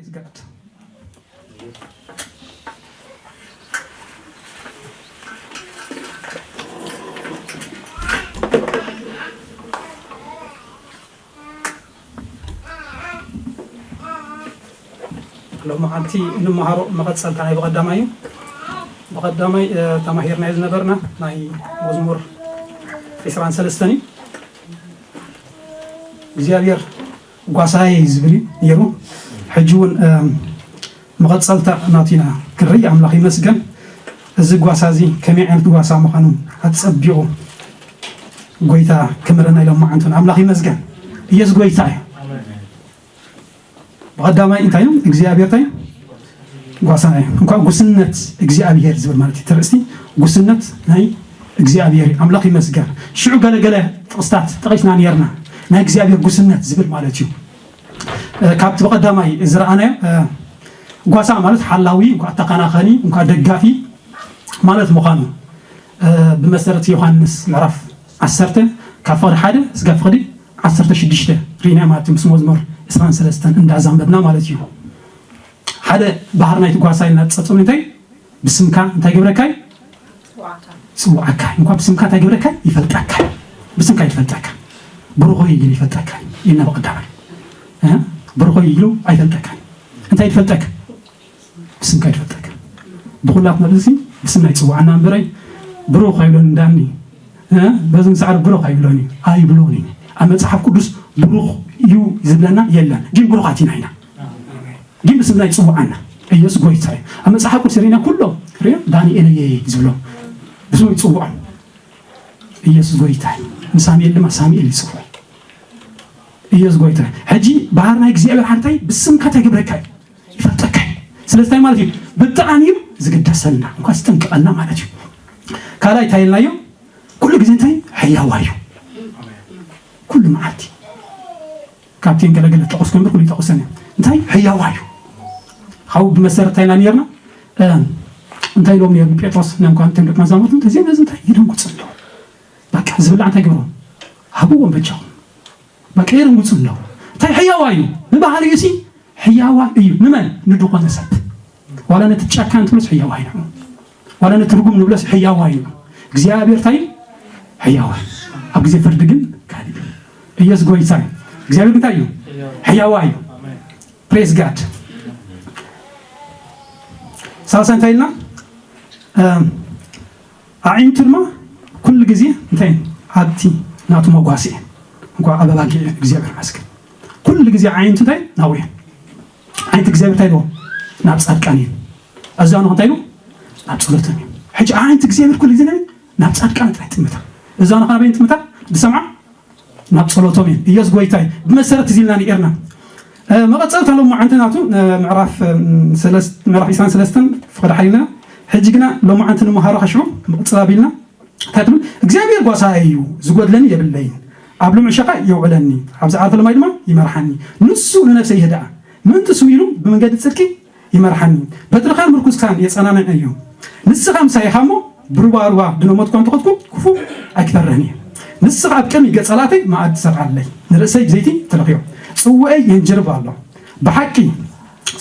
God. ሎማዓንቲ እንመሃሮ መቐጸልታ ናይ ብቐዳማይ እዩ። ብቐዳማይ ተማሂርናዮ ዝነበርና ናይ መዝሙር ዕስራን ሰለስተን እዩ። እግዚኣብሔር ጓሳይ ዝብል እዩ ነይሩ። ሕጂ እውን መቐጸልታ ናቱ ኢና ክንርኢ። ኣምላኽ ይመስገን። እዚ ጓሳ እዚ ከመይ ዓይነት ጓሳ ምዃኑ ኣጸቢቑ ጎይታ ክምህረና ኢሎም መዓንቱን ኣምላኽ ይመስገን። ኢየሱስ ጎይታ እዩ። ብቐዳማይ እንታይ እዮም እግዚኣብሔር እንታይ እዮም? ጓሳና እዮም። እንኳን ጉስነት እግዚኣብሔር ዝብል ማለት እዩ። ተርእስቲ ጉስነት ናይ እግዚኣብሔር እዩ። ኣምላኽ ይመስገን። ሽዑ ገለገለ ጥቕስታት ጠቒስና ነርና፣ ናይ እግዚኣብሔር ጉስነት ዝብል ማለት እዩ። ካብቲ ብቐዳማይ ዝረኣናዮ ጓሳ ማለት ሓላዊ፣ እንኳ ተኸናኸኒ፣ እንኳ ደጋፊ ማለት ምዃኑ ብመሰረት ዮሃንስ ምዕራፍ ዓሰርተ ካብ ፍቕዲ ሓደ ስጋብ ፍቕዲ ዓሰርተ ሽዱሽተ ርኢና ማለት እዩ። ምስ መዝሙር ዕስራን ሰለስተን እንዳዛንበብና ማለት እዩ። ሓደ ባህር ናይቲ ጓሳ ኢልና ጸብጽብ እንታይ ብስምካ እንታይ ገብረካይ ጽዋዕካ እንኳ ብስምካ እንታይ ገብረካይ ይፈልጠካ። ብስምካ ይፈልጠካ። ብሩኾይ ይግል ይፈልጠካ። ይና በቀዳማይ ብሩኾይ ይግሉ ኣይፈልጠካ። እንታይ ይፈልጠካ? ብስምካ ይፈልጠካ። ብኹላት መብልሲ ብስምና ይጽዋዕና እምበረይ ብሩኽ ኣይብሎን እንዳኒ በዚ ምሳዕር ብሩኽ ኣይብሎን እዩ ኣይብሎን እዩ። ኣብ መጽሓፍ ቅዱስ ብሩኽ እዩ ዝብለና የለን። ግን ብሩኻት ኢና ኢና ግን ብስምና ይጽውዓና። ኢየሱስ ጎይታ እዩ። ኣብ መጽሓፍ ቅዱስ ርኢና ኩሎም ርኢና ዳንኤል እየ ዝብሎም ብስሙ ይጽውዖም። ኢየሱስ ጎይታ እዩ። ንሳሙኤል ድማ ሳሙኤል ይጽውዖ። ኢየሱስ ጎይታ እዩ። ሕጂ ባህር ናይ እግዚኣብሔር ሓንታይ ብስምካ ተግብረካ እዩ ይፈልጠካ እዩ። ስለዚ እንታይ ማለት እዩ? ብጣዕሚ እዩ ዝግደሰልና እንኳ ዝጥንቅቐልና ማለት እዩ። ካልኣይ እንታይ ኢልናዮ? ኩሉ ግዜ እንታይ ሕያዋ እዩ። ኩሉ መዓልቲ ካብቲ ገለገለ ጠቐስኩ እምበር ኩሉ ይጠቕሰን እዮም። እንታይ ሕያዋ እዩ። ካብኡ ብመሰረት እንታይ ኢና ነርና እንታይ ኢሎም ነርና ጴጥሮስ ነንኳ እንተም ደቂ መዛሙርቱ እንተዚኦም ነዚ እንታይ ይደንጉፅ ኣለዉ። በቃ ዝብላዕ እንታይ ግብሮ ሃብዎም በጃኹም። በቃ የደንጉፅ ኣለዉ። እንታይ ሕያዋ እዩ። ብባህሪኡ ሲ ሕያዋ እዩ። ንመን ንድኾነ ሰብ ዋላ ነቲ ጨካን ትብሎስ ሕያዋ እዩ። ዋላ ነቲ ርጉም ንብሎስ ሕያዋ እዩ። እግዚኣብሔር እንታይ ሕያዋ ኣብ ግዜ ፍርዲ ግን ካልእ ኢየሱስ ጎይታ እዩ። እግዚኣብሔር እንታይ እዩ ሕያዋ እዩ። ፕሬዝ ጋድ። ሳልሳይ እንታይ ኢልና ኣዒንቱ ድማ ኩሉ ግዜ እንታይ ኣብቲ ናቱ መጓሲ እየ እንኳ ኣብ ኣባጊዕ እግዚኣብሔር መስገን ኩሉ ግዜ ዓይንቱ እንታይ ናብኡ እየ። ዓይንቲ እግዚኣብሔር እንታይ ኢልዎ ናብ ጻድቃን እዩ። እዛ ንኸ እንታይ ኢሉ ናብ ጸሎቶም እዩ። ሕጂ ዓይንቲ እግዚኣብሔር ኩሉ ግዜ ናይ ናብ ጻድቃን ጥራይ ጥምታ እዛ ንኸ ናበይ ጥምታ ዝሰምዓ ናብ ጸሎቶም እዮም። ኢየሱስ ጎይታ እዩ። ብመሰረት እዚ ኢልና ነይርና መቐጸልታ ሎም መዓንቲ ናቱ ምዕራፍ ምዕራፍ ዕስራን ሰለስተን ፍቕዲ ሓይልና ሕጂ ግና ሎም መዓንቲ ንምሃሮ ከሽዑ ምቕጽል ኣቢልና እንታይ ትብል እግዚኣብሔር ጓሳይ እዩ ዝጎድለኒ የብለይን ኣብ ልምዕ ሸኻ የውዕለኒ ኣብ ዝዓርፈ ልማይ ድማ ይመርሓኒ ንሱ ንነፍሰ ይህድኣ ምእንቲ ስሙ ኢሉ ብመንገዲ ጽድቂ ይመርሓኒ በትርኻን ምርኩስካን የጸናንዕ እዩ ንስኻ ምሳይ ኢኻ እሞ ብሩባሩባ ድነሞትኳ እንተኸድኩ ክፉእ ኣይክፈርህን እየ ንስኻ ኣብ ቅድሚ ገጸላተይ መኣዲ ትሰርዓለይ ንርእሰይ ብዘይቲ ትለኽዮ ጽውኤይ የንጅርብ ኣሎ ብሓቂ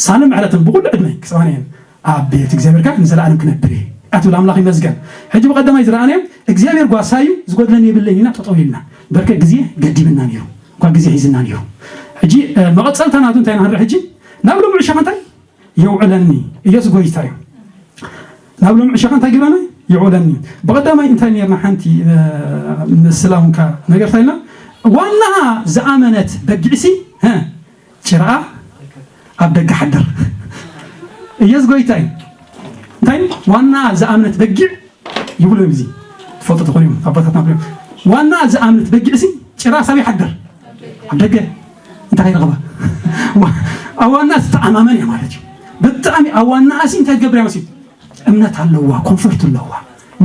ሳልም ዕለትን ብኹሉ ዕድመይ ክጸዋንየን ኣብ ቤት እግዚኣብሔር ከኣ ንዘለኣለም ክነብር እየ ኣትብል ኣምላኽ ይመስገን ሕጂ ብቐዳማይ ዝረኣናዮ እግዚኣብሔር ጓሳ እዩ ዝጎድለኒ የብለይን ኢና ጠጠው ኢልና በርከ ግዜ ገዲብና ነይሩ እኳ ግዜ ሒዝና ነይሩ ሕጂ መቐጸልታ ናቱ እንታይ ንሃንርኢ ሕጂ ናብ ሎም ዕሸኻ እንታይ የውዕለኒ ኢየሱስ ጎይታ እዩ ናብ ሎም ዕሸኻ እንታይ ግብረና የውዕለኒ ብቐዳማይ እንታይ ነርና ሓንቲ ምስላ ውንካ ነገር ታይልና ዋናኣ ዝኣመነት በጊዕሲ ጭርኣ ኣብ ደገ ሓድር ኢየሱስ ጎይታ እዩ እንታይ ዋናኣ ዝኣመነት በጊዕ ይብሉ እዮም እዚ ትፈልጡ ትኾኑ እዮም ኣባታትና ብሎም ዋና ዝኣምነት በጊዕ ሲ ጭራ ሳብ ይሓድር ኣብ ደገ እንታይ ይረኽባ ኣብ ዋና ዝተኣማመን እያ ማለት እዩ ብጣዕሚ ኣብ ዋና ኣሲ እንታይ ትገብር እያ መሲሉ እምነት ኣለዋ ኮንፈርት ኣለዋ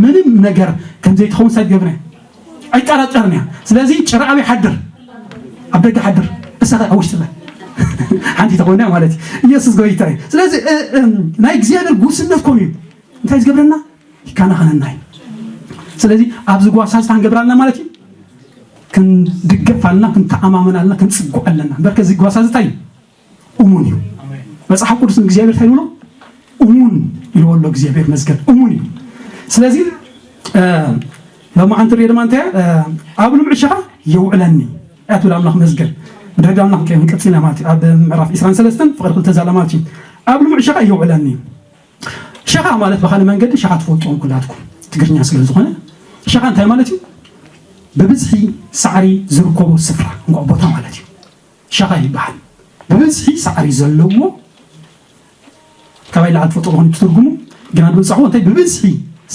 ምንም ነገር ከም ዘይትኸውን ሳይ ትገብር እያ ኣይጠራጠርን እያ ስለዚ ጭራ ኣብ ይሓድር ኣብ ደገ ሓድር እሳ ኣብ ውሽጢ ሓንቲ ተኾነ ማለት እዩ ኢየሱስ ጎይታ እዩ ስለዚ ናይ እግዚኣብሔር ጉስነት ኮም እዩ እንታይ ዝገብረና ይከናኸነና እዩ። ስለዚ ኣብዚ ጓሳ እዚ ክንገብር ኣለና ማለት እዩ። ክንድገፍ ኣለና፣ ክንተኣማመን ኣለና፣ ክንጽጉዕ ኣለና። እምበርከ እዚ ጓሳ እዚ እንታይ እዩ? እሙን እዩ። መጽሓፍ ቅዱስ ንእግዚኣብሔር እንታይ ይብሎ? እሙን ኢልዎ ኣሎ። እግዚኣብሔር ይመስገን፣ እሙን እዩ። ስለዚ እ፣ ሎማዓንቲ ንሪኦ ድማ እንታይ እያ? እ፣ ኣብ ልምዕ ሸኻ የውዕለኒ እያ ትብል። ኣምላኽ ይመስገን። ብድሕሪ ኣምላኽ ክንቀጽል ኢና ማለት እዩ። ኣብ ምዕራፍ ዕስራን ሰለስተን ፍቕሪ ክልተ ዛላ ማለት እዩ። ኣብ ልምዕ ሸኻ የውዕለኒ። ሸኻ ማለት ብኻልእ መንገዲ ሸኻ ትፈልጥዎም ኩላትኩም ትግርኛ ስለ ዝኾነ፣ ሸኻ እንታይ ማለት እዩ? ብብዝሒ ሳዕሪ ዝርከቦ ስፍራ እንኳ ቦታ ማለት እዩ። ሸኻ ይበሃል። ብብዝሒ ሳዕሪ ዘለዎ ካባይ ላዕሊ ትፈልጡ ዝኾነ ትርጉሙ ግና ድብል ጻዕዎ እንታይ ብብዝሒ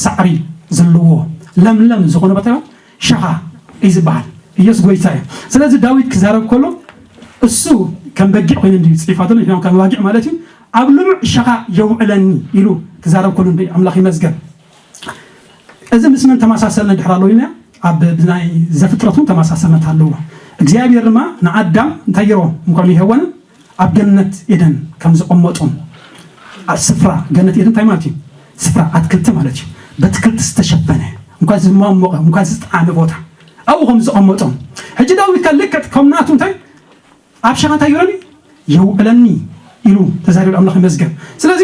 ሳዕሪ ዘለዎ ለምለም ዝኾነ ቦታ ሸኻ እዩ ዝበሃል። ኢየሱስ ጎይታ እዩ። ስለዚ ዳዊት ክዛረብ ከሎ እሱ ከም በጊዕ ኮይኑ እንዲ ጽሒፋ ዘሎ፣ ከም በጊዕ ማለት እዩ። ኣብ ልሙዕ ሸኻ የውዕለኒ ኢሉ ክዛረብ ከሎ እንዲ ኣምላኽ ይመስገን። እዚ ምስ መን ተመሳሰልና ድሕር ኣሎ ኢልና ኣብ ናይ ዘፍጥረት እውን ተመሳሰልነት ኣለዎ። እግዚኣብሔር ድማ ንኣዳም እንታይ ገይርዎ? እንኳን ይሄዋንን ኣብ ገነት ኤደን ከም ዝቐመጦም፣ ኣብ ስፍራ ገነት ኤደን እንታይ ማለት እዩ? ስፍራ ኣትክልቲ ማለት እዩ። በትክልቲ ዝተሸፈነ፣ እንኳን ዝማሞቐ፣ እንኳን ዝጠዓመ ቦታ ኣብኡ ከም ዝቐመጦም። ሕጂ ዳዊት ከ ልክዕ ከም ናቱ እንታይ ኣብ ሸኻ እንታይ ይብለኒ? የውዕለኒ ኢሉ ተዛሪቡ ኣምላኽ ይመስገን። ስለዚ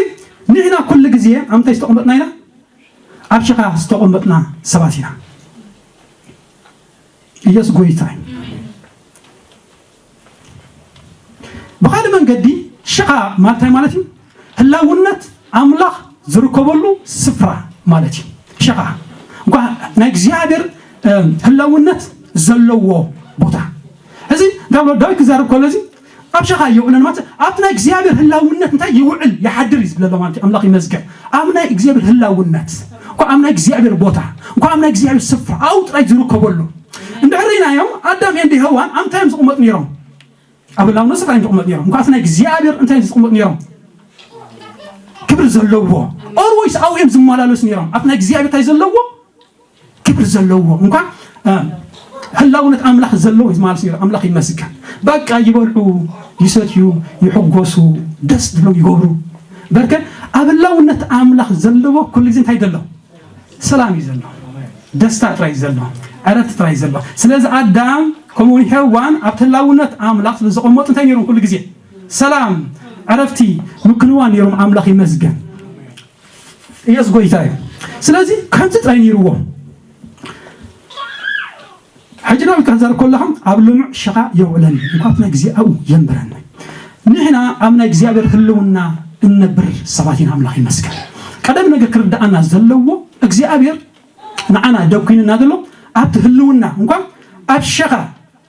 ንሕና ኩሉ ግዜ ኣብ ምንታይ ዝተቐመጥና ኢና? ኣብ ሸኻ ዝተቐመጥና ሰባት ኢና። ኢየሱስ ጎይታ እዩ። ብኻልእ መንገዲ ሸኻ ማለት እንታይ ማለት እዩ? ህላውነት ኣምላኽ ዝርከበሉ ስፍራ ማለት እዩ። ሸኻ እንኳ ናይ እግዚኣብሔር፣ እ፣ ህላውነት ዘለዎ ቦታ። እዚ እንታይ ብሎ ዳዊት ክዛረብ ከሎ እዚ ኣብ ሸኻ የውዕለን ማለት ኣብቲ ናይ እግዚኣብሔር ህላውነት እንታይ ይውዕል ይሓድር እዩ ዝብለሎ ማለት እዩ። ኣምላኽ ይመስገን። ኣብ ናይ እግዚኣብሔር ህላውነት እኳ ኣብ ናይ እግዚኣብሔር ቦታ እኳ ኣብ ናይ እግዚኣብሔር ስፍራ ኣብኡ ጥራይ ዝርከበሉ። እንድሕር ርኢናዮም ኣዳም ኤንድ ሄዋን ኣብ እንታይ እዮም ዝቕመጡ ነይሮም? ኣብ ህላውነት ስፍራ እዮም ዝቕመጡ ነይሮም። እኳ ኣብቲ ናይ እግዚኣብሔር እንታይ እዮም ዝቕመጡ ነይሮም? ክብሪ ዘለዎ። ኦልዌይስ ኣብኡ እዮም ዝመላለሱ ነይሮም። ኣብቲ ናይ እግዚኣብሔር እንታይ ዘለዎ? ክብሪ ዘለዎ። እንኳ፣ እ፣ ህላውነት ኣምላኽ ዘለዎ እዩ ማለት ነይሩ። ኣምላኽ ይመስገን። በቃ ይበልዑ፣ ይሰትዩ፣ ይሕጎሱ፣ ደስ ዝብሎም ይገብሩ። በርከ ኣብ ህላውነት ኣምላኽ ዘለዎ ኩሉ ግዜ እንታይ ዘሎ? ሰላም እዩ ዘሎ። ደስታ ጥራይ እዩ ዘሎ። ዕረፍቲ ጥራይ እዩ ዘሎ። ስለዚ ኣዳም ከምኡ እውን ሄዋን ኣብቲ ህላውነት ኣምላኽ ስለ ዝቐመጡ እንታይ ነይሮም? ኩሉ ግዜ ሰላም፣ ዕረፍቲ፣ ምክንዋን ነይሮም። ኣምላኽ ይመስገን። ኢየሱስ ጎይታ እዩ። ስለዚ ከምዚ ጥራይ ነይርዎ። ሕጂ ዳዊት ክዛረብ ከለኻ ኣብ ልሙዕ ሸኻ የውዕለኒ፣ እንኳ ናይ ግዜ ኣብኡ የንብረኒ። ንሕና ኣብ ናይ እግዚኣብሔር ህልውና እንነብር ሰባት ኢና። ኣምላኽ ይመስገን። ቀደም ነገር ክርድኣና ዘለዎ እግዚኣብሔር ንዓና ደብ ኩይንና ዘሎ ኣብቲ ህልውና እንኳ ኣብ ሸኻ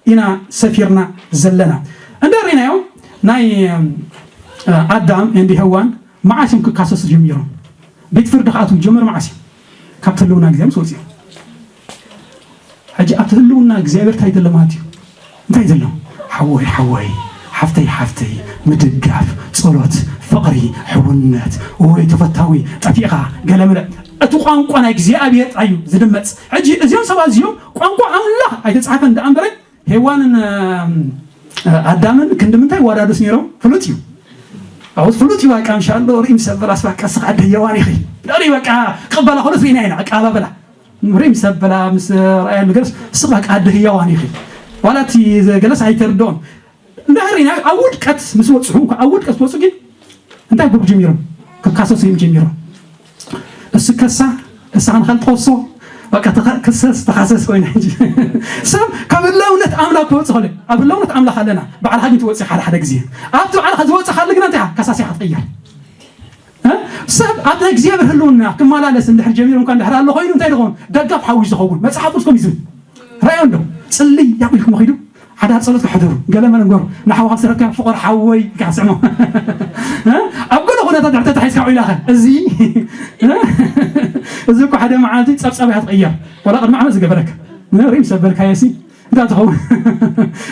ኢና ሰፊርና ዘለና። እንደ ሪናዮ ናይ፣ እ፣ ኣዳም ኤንድ ሄዋን መዓስ እዮም ክካሰሱ ጀሚሮም? ቤት ፍርዲ ክኣትዉ ጀመሩ መዓስ እዮም? ካብቲ ህልውና እግዚኣብሔር ምስ ወፅኡ። ሕጂ ኣብቲ ህልውና እግዚኣብሔር እንታይ ዘሎ ማለት እዩ? እንታይ ዘሎ? ሓወይ ሓወይ፣ ሓፍተይ ሓፍተይ፣ ምድጋፍ፣ ጸሎት፣ ፍቕሪ፣ ሕውነት፣ ወይ ተፈታዊ፣ ጠፊእኻ፣ ገለመለ። እቲ ቋንቋ ናይ እግዚኣብሔር ጥራይ እዩ ዝድመጽ። ሕጂ እዚኦም ሰባት እዚኦም ቋንቋ ኣምላኽ ኣይተጻሕፈን ደኣ እምበረ ሄዋንን፣ እ፣ ኣዳምን ክንዲ ምንታይ ይወዳደሱ ነይሮም? ፍሉጥ እዩ። ኣውስ ፍሉጥ እዩ። በቃ፣ ምሻሎ ርኢ ምስ ኣበላስ፣ በቃ፣ እስኻ ኣደ ህያዋን ኢኺ። ዳሪ በቃ፣ ቅበላ፣ ኩሉ ርኢና ኢና፣ ኣቀባበላ። ርኢ ምስ ኣበላ፣ ምስ ረኣየሉ ገለስ፣ እስኻ በቃ፣ ኣደ ህያዋን ኢኺ። ዋላ እቲ ገለስ ኣይተርድኦም። እንድሕር ኢና ኣብ ውድቀት ምስ በጽሑ፣ ኣብ ውድቀት ምስ በጹ ግን እንታይ ክገብሩ ጀሚሮም? ክካሰሱ እዮም ጀሚሮም። እሱ ከሳ፣ እሳ ንኻል ትኸሶ፣ በቃ ተኸ-፣ ክሰስ፣ ተኻሰስ ኮይና ሕጂ። ሰብ ካብ ህላውነት ኣምላኽ ክወጽእ ከሎ፣ ኣብ ህላውነት ኣምላኽ ኣለና። ባዕልኻ ግን ትወጽእ ሓደ ሓደ ግዜ። ኣብቲ ባዕልኻ ዝወጽእ ካለ ግን እንታይ ኢኻ? ከሳሲ ኢኻ ትቕየር። እ? ሰብ ኣብ ናይ እግዚኣብሔር ህልውና ክመላለስ እንድሕር ጀሚሩ እንኳ እንድሕር ኣሎ ኮይኑ እንታይ ዝኸውን? ደጋፍ ሓዊ ዝኸውን። መጽሓፍ ቅዱስ ከምኡ እዩ ዝብል። ራእዮ እንዶ ጽልይ ያቕ ኢልኩም ኸይዱ ሓዳር ጸሎት ክሕደሩ፣ ገለ መለ ንገሩ፣ ንሓውኻ ስረካ ፍቕር ሓወይ ኢልካ ስዕሞ። እ? ኣብ ገለ ኩነታት ድሕር ተታሒዝካ ዒላኸ፣ እዚ፣ እ? እዚ እኮ ሓደ መዓልቲ ጸብጻብ እያ ትቕየር። ዋላ ቅድሚ ዓመት ዝገበረካ። እ? ሪም ሰበልካዮ ሲ፣ እንታይ ትኸውን?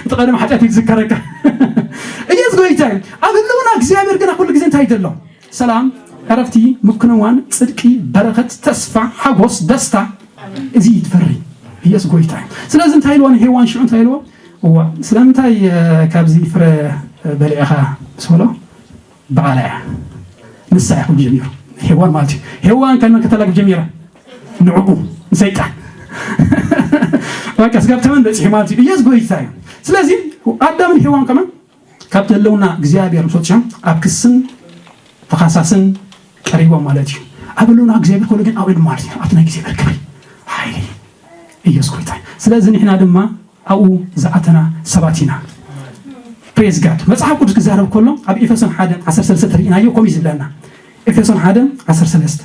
እቲ ቀደም ሓጢኣት እዩ ዝዝከረካ። ኢየሱስ ጎይታ እዩ። ኣብ ህልውና እግዚኣብሔር ግና ኩሉ ግዜ እንታይ እዩ ዘሎ? ሰላም፣ ዕረፍቲ፣ ምክንዋን፣ ጽድቂ፣ በረኸት፣ ተስፋ፣ ሓጎስ፣ ደስታ፣ እዚ እዩ ትፈሪ። ኢየሱስ ጎይታ እዩ። ስለዚ እንታይ ኢልዎ ንሄዋን ሽዑ እንታይ ኢልዎ? እዋ፣ ስለምንታይ፣ እ፣ ካብዚ ፍረ በሊዕኻ ምስ በሎ? በዓላ እያ። ንሳ እያ ክብል ጀሚሩ። ሄዋን ማለት እዩ። ሄዋን ከመን ከተላግብ ጀሚራ? ንዕኡ፣ ንሰይጣን። በቃ፣ ስጋብ ተመን በጺሑ ማለት እዩ። ኢየሱስ ጎይታ እዩ። ስለዚ ኣዳምን ሄዋን ከመን ካብቲ ህልውና እግዚኣብሔር ምስ ወጽኦም ኣብ ክስን ተኻሳስን ቀሪቦም ማለት እዩ። ኣብ ህልውና እግዚኣብሔር ከሎ ግን ኣብኡ ማለት እዩ ኣብቲ ናይ እግዚኣብሔር ክብሪ ሓይሊ ኢየሱስ ጎይታ እዩ። ስለዚ ንሕና ድማ ኣብኡ ዝኣተና ሰባት ኢና። ፕሬዝ ጋድ። መጽሓፍ ቅዱስ ክዛረብ ከሎ ኣብ ኤፌሶን ሓደ ዓሰርተ ሰለስተ ተሪኢናዮ ከምኡ እዩ ዝብለና። ኤፌሶን ሓደ ዓሰርተ ሰለስተ።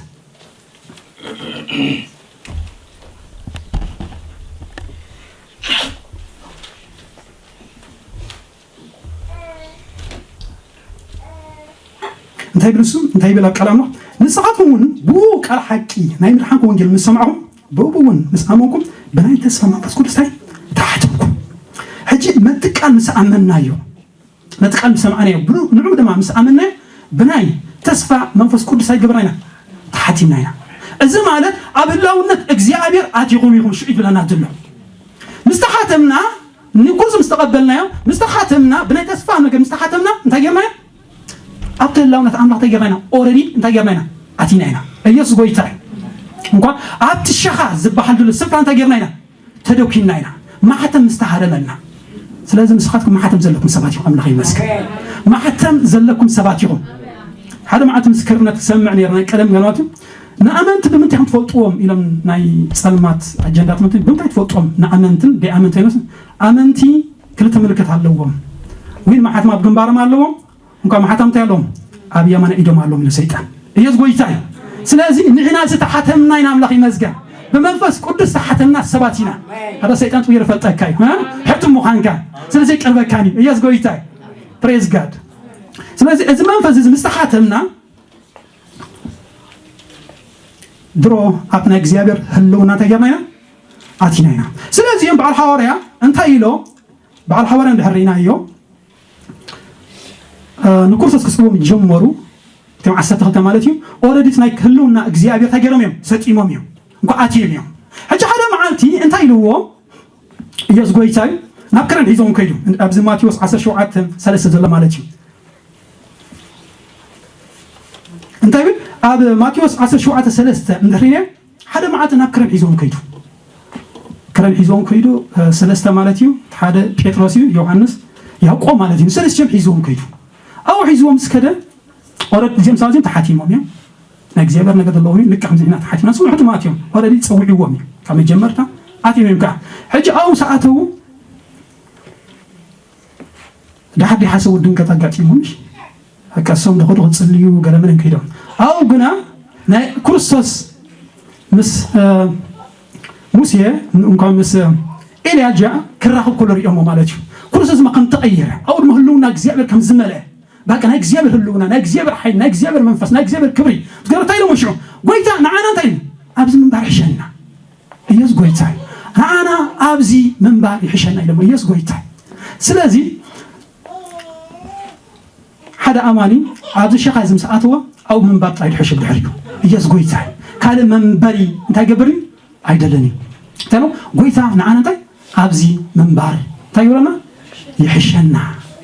እንታይ ይብል እሱ? እንታይ ይብል ኣብ ቃል ኣምላኽ? ንስኻትኩም እውን ብኡ ቃል ሓቂ ናይ ምድሓንኩም ወንጌል ምስ ሰማዕኹም፣ ብኡ እውን ምስ ኣመንኩም፣ ብናይ ተስፋ መንፈስ ቅዱስ እንታይ ተሓተምኩም። ሕጂ ነቲ ቃል ምስ ኣመንናዮ፣ ነቲ ቃል ምስ ሰማዕናዮ፣ ብኡ ንዑ ድማ ምስ ኣመንናዮ፣ ብናይ ተስፋ መንፈስ ቅዱስ ኣይገበርና ኢና፣ ተሓቲምና ኢና። እዚ ማለት ኣብ ህላውነት እግዚኣብሔር ኣቲኹም ኢኹም ሽዑ ይብለና ዘሎ። ምስ ተሓተምና፣ ንኩርሲ ምስ ተቐበልናዮ፣ ምስ ተሓተምና፣ ብናይ ተስፋ ነገር ምስ ተሓተምና፣ እንታይ ጌርናዮ? ኣብቲ ህላውነት ኣምላኽ እንታይ ጌርና ኢና? ኦረዲ እንታይ ጌርና ኢና? ኣቲና ኢና። ኢየሱስ ጎይታ እዩ። እንኳ ኣብቲ ሸኻ ዝበሃል ዘሎ ስፍራ እንታይ ጌርና ኢና? ተደኩና ኢና። ማሕተም ምስ ተሃረመልና። ስለዚ ንስኻትኩም ማሕተም ዘለኩም ሰባት ኢኹም። ኣምላኽ ይመስገን። ማሕተም ዘለኩም ሰባት ኢኹም። ሓደ መዓልቲ ምስክርነት ክሰምዕ ነይረ፣ ናይ ቀደም ገናቱ። ንኣመንቲ ብምንታይ ኢኹም ትፈልጥዎም ኢሎም ናይ ጸልማት ኣጀንዳ ትምህርቲ፣ ብምንታይ ትፈልጥዎም? ንኣመንትን ደይኣመንትን ኣይመስልን። ኣመንቲ ክልተ ምልክት ኣለዎም። ወይ ማሕተም ኣብ ግንባሮም ኣለዎም፣ እንኳ ማሕተም እንታይ ኣለዎም? ኣብ የማናይ ኢዶም ኣለዎም ኢሉ ሰይጣን። ኢየሱስ ጎይታ እዩ። ስለዚ ንሕና ዝተሓተምና ኢና፣ ኣምላኽ ይመስገን። ብመንፈስ ቅዱስ ዝተሓተምና ሰባት ኢና። ሓደ ሰይጣን ጥዊር ይፈልጠካ እዩ፣ እ? ሕቱም ምዃንካ። ስለዚ ይቀርበካን እዩ። ኢየሱስ ጎይታ እዩ። ፕሬዝ ጋድ። ስለዚ እዚ መንፈስ እዚ ምስ ተሓተምና ድሮ ኣብ ናይ እግዚኣብሔር ህልውና እንታይ ጌርና ኢና? ኣቲና ኢና። ስለዚ እዮም በዓል ሓዋርያ እንታይ ኢሎ? በዓል ሓዋርያ እንድሕር ርኢናዮ፣ እ፣ ንክርስቶስ ክስልዎም ጀመሩ። እቶም ዓሰርተ ክልተ ማለት እዩ። ኦረዲ ናይ ህልውና እግዚኣብሔር እንታይ ገይሮም እዮም? ሰጢሞም እዮም። እንኳ ኣትዮም እዮም። ሕጂ ሓደ መዓልቲ እንታይ ኢልዎ? ኢየሱስ ጎይታ እዩ። ናብ ከረን ሒዞም ከይዱ። ኣብዚ ማቴዎስ ዓሰርተ ሸውዓተ ሰለስተ ዘሎ ማለት እዩ። እንታይ ይብል? ኣብ ማቴዎስ ዓሰርተ ሸውዓተ ሰለስተ እንድሕር ርኢናዮ፣ ሓደ መዓልቲ ናብ ከረን ሒዞም ከይዱ። ከረን ሒዞም ከይዱ፣ እ፣ ሰለስተ ማለት እዩ። ሓደ ጴጥሮስ እዩ፣ ዮሃንስ፣ ያዕቆብ ማለት እዩ። ሰለስቲኦም ሒዞም ከይዱ። ኣብኡ ሒዝዎም ምስ ከደ፣ ኦረድ እዚኦም ሰባት እዚኦም ተሓቲሞም እዮም። ናይ እግዚኣብሔር ነገር ዘለዎም እዮም። ልክዕ ከምዚ ንሕና ተሓቲምና፣ ንሶም ሕቱማት እዮም። ኦረዲ ጸዊዕዎም እዩ። ካብ መጀመርታ ኣትዮም እዮም ከዓ። ሕጂ ኣብኡ ምስ ኣተዉ፣ ደሓር ዲሓ ሰብ ድንገት ኣጋጢሞምሽ፣ በቃ እሶም ደኸዱ ክጽልዩ ገለ መለን ከይዶም። ኣብኡ ግና ናይ ክርስቶስ ምስ፣ እ፣ ሙሴ፣ እንኳን ምስ ኤልያጃ ክራኸብ ከሎ ሪኦሞ ማለት እዩ። ክርስቶስ ድማ ከም ተቐየረ፣ ኣብኡ ድማ ህልውና እግዚኣብሔር ከም ዝመልአ፣ በቃ ናይ እግዚኣብሔር ህልውና፣ ናይ እግዚኣብሔር ሓይሊ፣ ናይ እግዚኣብሔር መንፈስ፣ ናይ እግዚኣብሔር ክብሪ ምስ ገበረ እንታይ ኢሎሞ ሽዑ? ጎይታ ንዓና እንታይ ኢሉ? ኣብዚ ምንባር ይሕሸና። ኢየሱስ ጎይታ እዩ። ንዓና ኣብዚ ምንባር ይሕሸና ኢሎሞ። ኢየሱስ ጎይታ እዩ። ስለዚ ሓደ ኣማኒ ኣብዚ ሸኻ እዚ ምስ ኣተወ ኣብኡ ምንባር ጥራይ ድሕሹ ብድሕሪኡ። ኢየሱስ ጎይታ እዩ። ካልእ መንበሪ እንታይ ገብር እዩ? ኣይደልን እዩ። እንታይ ነው? ጎይታ ንዓና እንታይ ኣብዚ ምንባር እንታይ ይብለና? ይሕሸና።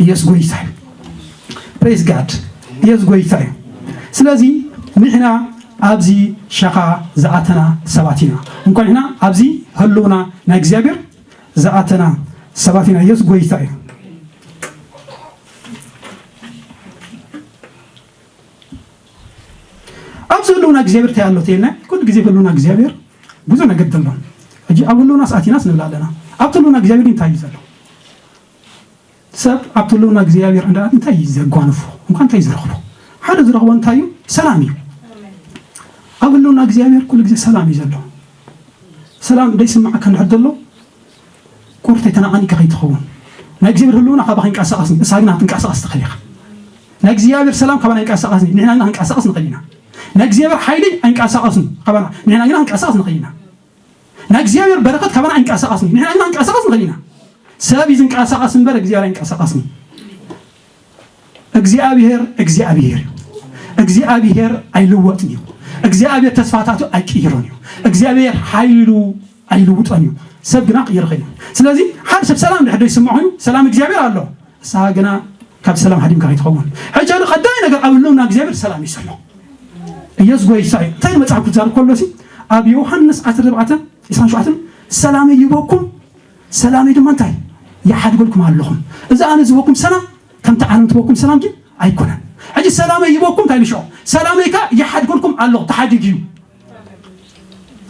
ኢየሱስ ጎይታ እዩ። ፕሬዝ ጋድ። ኢየሱስ ጎይታ እዩ። ስለዚ ንሕና ኣብዚ ሸኻ ዝኣተና ሰባት ኢና። እንኳን ንሕና ኣብዚ ህልውና ናይ እግዚኣብሔር ዝኣተና ሰባት ኢና። ኢየሱስ ጎይታ እዩ። ኣብዚ ህልውና እግዚኣብሔር እንታይ ኣሎ ተይልና? ኩሉ ግዜ ህልውና እግዚኣብሔር ብዙ ነገር ኣሎ። ሕጂ ኣብ ህልውና ኣቲናስ ንብል ኣለና። ኣብቲ ህልውና እግዚኣብሔር እንታይ እዩ ዘሎ? ሰብ ኣብቲ ህልውና እግዚኣብሔር እንዳ እንታይ እዩ ዘጓንፎ? እንኳን እንታይ እዩ ዝረኽቦ? ሓደ ዝረኽቦ እንታይ እዩ? ሰላም እዩ። ኣብ ህልውና እግዚኣብሔር ኩሉ ግዜ ሰላም እዩ ዘሎ። ሰላም ደይስምዓካ እንድሕር ዘሎ ቁርተይ ተናቓኒካ ከይትኸውን። ናይ እግዚኣብሔር ህልውና ካባኻ ይንቀሳቐስኒ፣ ንስኻ ግና ክትንቀሳቐስ ትኽእል ኢኻ። ናይ እግዚኣብሔር ሰላም ካባና ይንቀሳቐስኒ፣ ንሕና ግና ክንቀሳቐስ ንኽእል ኢና። ናይ እግዚኣብሔር ሓይሊ ኣይንቀሳቐስን ካባና፣ ንሕና ግና ክንቀሳቐስ ንኽእል ኢና። ናይ እግዚኣብሔር በረኸት ካባና ኣይንቀሳቐስን፣ ንሕና ግና ክንቀሳቐስ ንኽእል ኢና። ሰብ እዩ ዝንቀሳቐስ እምበር እግዚኣብሔር ኣይንቀሳቐስን። እግዚኣብሔር እግዚኣብሔር እዩ። እግዚኣብሔር ኣይልወጥን እዩ። እግዚኣብሔር ተስፋታቱ ኣይቅይሮን እዩ። እግዚኣብሔር ሓይሉ ኣይልውጦን እዩ። ሰብ ግና ክቕይር ይኽእል እዩ። ስለዚ ሓደ ሰብ ሰላም ድሕር ዘይስምዖ ኮይኑ ሰላም እግዚኣብሔር ኣሎ። ንስኻ ግና ካብ ሰላም ሃዲምካ ከይትኸውን። ሕጂ ሓደ ቀዳማይ ነገር ኣብ ህልውና እግዚኣብሔር ሰላም እዩ ዘሎ። ኢየሱስ ጎይታ እዩ። እንታይ መጽሓፍ ክዛረብ ከሎ ሲ ኣብ ዮሃንስ ዓሰርተ ኣርባዕተ ዕስራን ሸውዓተን ሰላመይ ይህበኩም፣ ሰላመይ ድማ እንታይ ይሓድገልኩም ኣለኹም። እዚ ኣነ ዝህበኩም ሰላም ከምቲ ዓለም ትህበኩም ሰላም ግን ኣይኮነን። ሕጂ ሰላመይ ሂበኩም እንታይ ኢሉ ሽዑ? ሰላመይ ከኣ ይሓድገልኩም ኣለኹ፣ ተሓዲጉ እዩ።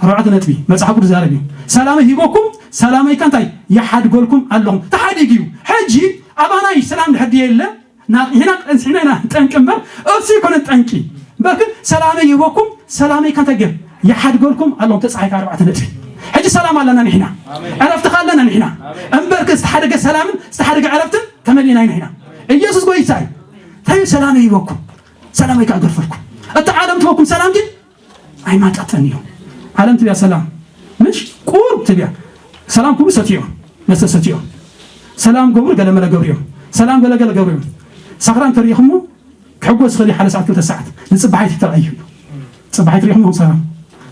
ኣርባዕተ ነጥቢ መጽሓፍ ቅዱስ ዛረብ እዩ። ሰላመይ ሂበኩም፣ ሰላመይ ከኣ እንታይ ይሓድገልኩም ኣለኹ፣ ተሓዲጉ እዩ። ሕጂ ኣባና እዩ ሰላም ድሕር ድየ የለ፣ ንሕና ቀንስሕና ኢና ጠንቂ እምበር እሱ ይኮነ ጠንቂ። እምበር ግን ሰላመይ ይህበኩም፣ ሰላመይ ከንተገር ይሓድገልኩም ኣለኹ ተጻሒፍ ኣርባዕተ ነጥቢ። ሕጂ ሰላም ኣለና ንሕና፣ ዕረፍቲ ኣለና ንሕና። እምበር ግን ዝተሓደገ ሰላምን ዝተሓደገ ዕረፍትን ተመሊእና ኢና ንሕና። ኢየሱስ ጎይታ እዩ። እንታይ እዩ? ሰላመይ ይህበኩም፣ ሰላመይ ከኣ ገርፈልኩም። እቲ ዓለም ትህበኩም ሰላም ግን ኣይማጣጠን እዩ። ዓለም ትብያ ሰላም ምሽ ቁሩብ ትብያ ሰላም ኩሉ ሰትዮም፣ መስተ ሰትዮም፣ ሰላም ገብሩ ገለ መለ ገብሩ እዮም፣ ሰላም ገለ ገለ ገብሩ እዮም። ሳኽራም ተሪኢኹሞ ክሕጎስ ዝኽእል እዩ ሓደ ሰዓት ክልተ ሰዓት። ንጽባሒት ተራእዩ እዩ። ጽባሒት ሪኢኹሞ ሰላም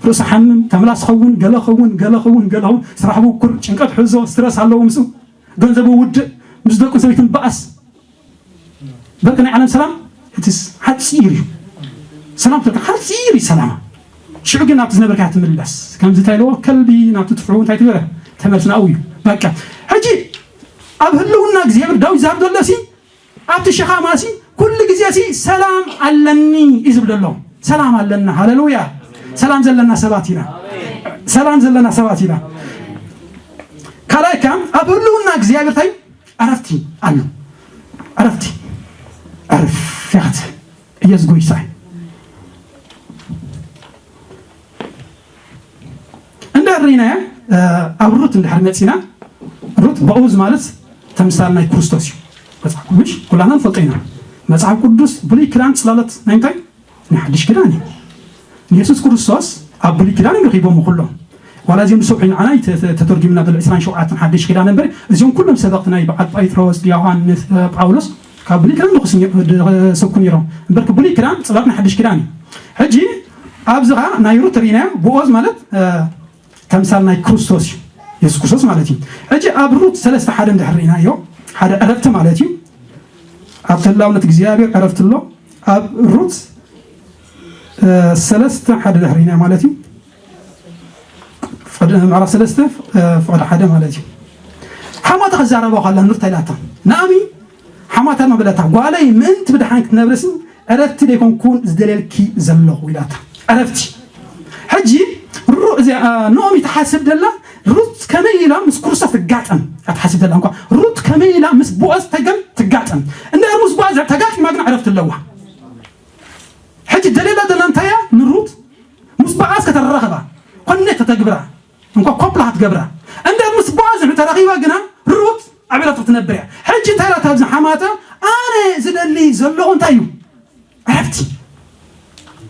ርእሱ ሓምም፣ ተምላስ ኸውን፣ ገለ ኸውን፣ ገለ ኸውን፣ ገለ ኸውን፣ ስራሕ ብኩር፣ ጭንቀት ሕዞ፣ ስትረስ ኣለዎ ምስኡ፣ ገንዘቡ ውድእ፣ ምስ ደቁ ሰበይትን በኣስ። በቃ ናይ ዓለም ሰላም እትስ ሓጺር እዩ። ሰላም ተካ ሓጺር እዩ ሰላማ። ሽዑ ግን ናብቲ ዝነበርካ ትምለስ። ከምዚ እንታይ ኢልዎ? ከልቢ ናብቲ ትፍዑ እንታይ ትበለ? ተመልስ ናብኡ እዩ። በቃ ሕጂ ኣብ ህልውና እግዚኣብሔር ዳዊት ዝሃብ ዘሎ ሲ ኣብቲ ሸኻማ ሲ ኩሉ ግዜ ሲ ሰላም ኣለኒ እዩ ዝብል ዘሎ። ሰላም ኣለና። ሃሌሉያ። ሰላም ዘለና ሰባት ኢና። ሰላም ዘለና ሰባት ኢና። ካልኣይ ከ ኣብ ህልውና እግዚኣብሔር እንታይ ዕረፍቲ ኣሎ። ዕረፍቲ። ዕረፍ ያት ኢየሱስ ጎይታ እዩ። እንድሕር ርኢናዮ፣ እ፣ ኣብ ሩት እንድሕር መጺና፣ ሩት ቦኦዝ ማለት ተምሳል ናይ ክርስቶስ እዩ። መጽሓፍ ቅዱስ ኩላና ንፈልጦ ኢና። መጽሓፍ ቅዱስ ብሉይ ኪዳን ጽላሎት ናይ እንታይ? ናይ ሓድሽ ኪዳን እዩ። ንየሱስ ክርስቶስ ኣብ ብሉይ ኪዳን እዮም ረኺቦም ኩሎም። ዋላ እዚኦም ዝሰብሑ ንዓና ተ-፣ ተ-፣ ተተርጉምና ዘሎ ዕስራን ሸውዓተን ሓድሽ ኪዳን እምበር፣ እዚኦም ኩሎም ሰበቕቲ ናይ በዓል ጴጥሮስ፣ ዮሃንስ፣ እ፣ ጳውሎስ ካብ ብሉይ ኪዳን ድኹስ ነ-፣ ድ-፣ ሰብኩ ነይሮም። እምበር ብሉይ ኪዳን ጽላት ናይ ሓድሽ ኪዳን እዩ። ሕጂ ኣብዚ ኸኣ ናይ ሩት ርኢናዮ፣ ቦኦዝ ማለት፣ እ፣ ተምሳል ናይ ክርስቶስ እዩ። የሱስ ክርስቶስ ማለት እዩ። ሕጂ ኣብ ሩት ሰለስተ ሓደ እንድሕር ርኢናዮ፣ ሓደ ዕረፍቲ ማለት እዩ። ኣብ ተላውነት እግዚኣብሔር ዕረፍቲ ኣሎ። ኣብ ሩት፣ እ፣ ሰለስተ ሓደ ድሕር ርኢናዮ ማለት እዩ። ፍቕዲ፣ ምዕራፍ ሰለስተ፣ እ፣ ፍቕዲ ሓደ ማለት እዩ። ሓማታ ክዛረባ ከላ ኑር እንታይ ኢላታ? ናኦሚ ሓማታ ኖ በለታ፣ "ጓለይ ምእንቲ ብድሓን ክትነብርሲ ዕረፍቲ ደይኮንኩን ዝደልየልኪ ዘለኹ?" ኢላታ። ዕረፍቲ። ሕጂ ሩ-፣ እዚኣ፣ እ፣ ናኦሚ ትሓስብ ደላ ሩት ከመይ ኢላ ምስ ክርስቶስ ትጋጠም እያ ትሓስብ ደላ። እንኳ ሩት ከመይ ኢላ ምስ ቦኣዝ ተገም ትጋጠም። እንድሕር ምስ ቦኣዝ ተጋጢማ ግን ዕረፍቲ ኣለዋ። ሕጂ ደልየላ ደላ እንታይ እያ? ንሩት ምስ ቦኣዝ ከተራኽባ፣ ኮኔክት ከተግብራ፣ እንኳ ኮፕላ ክትገብራ። እንድሕር ምስ ቦኣዝ ተራኺባ ግና ሩት ኣብ ዕረፍቲ ክትነብር እያ። ሕጂ እንታይ ኢላታ ኣብዚ ሓማታ? ኣነ ዝደሊ ዘለኹ እንታይ እዩ? ዕረፍቲ።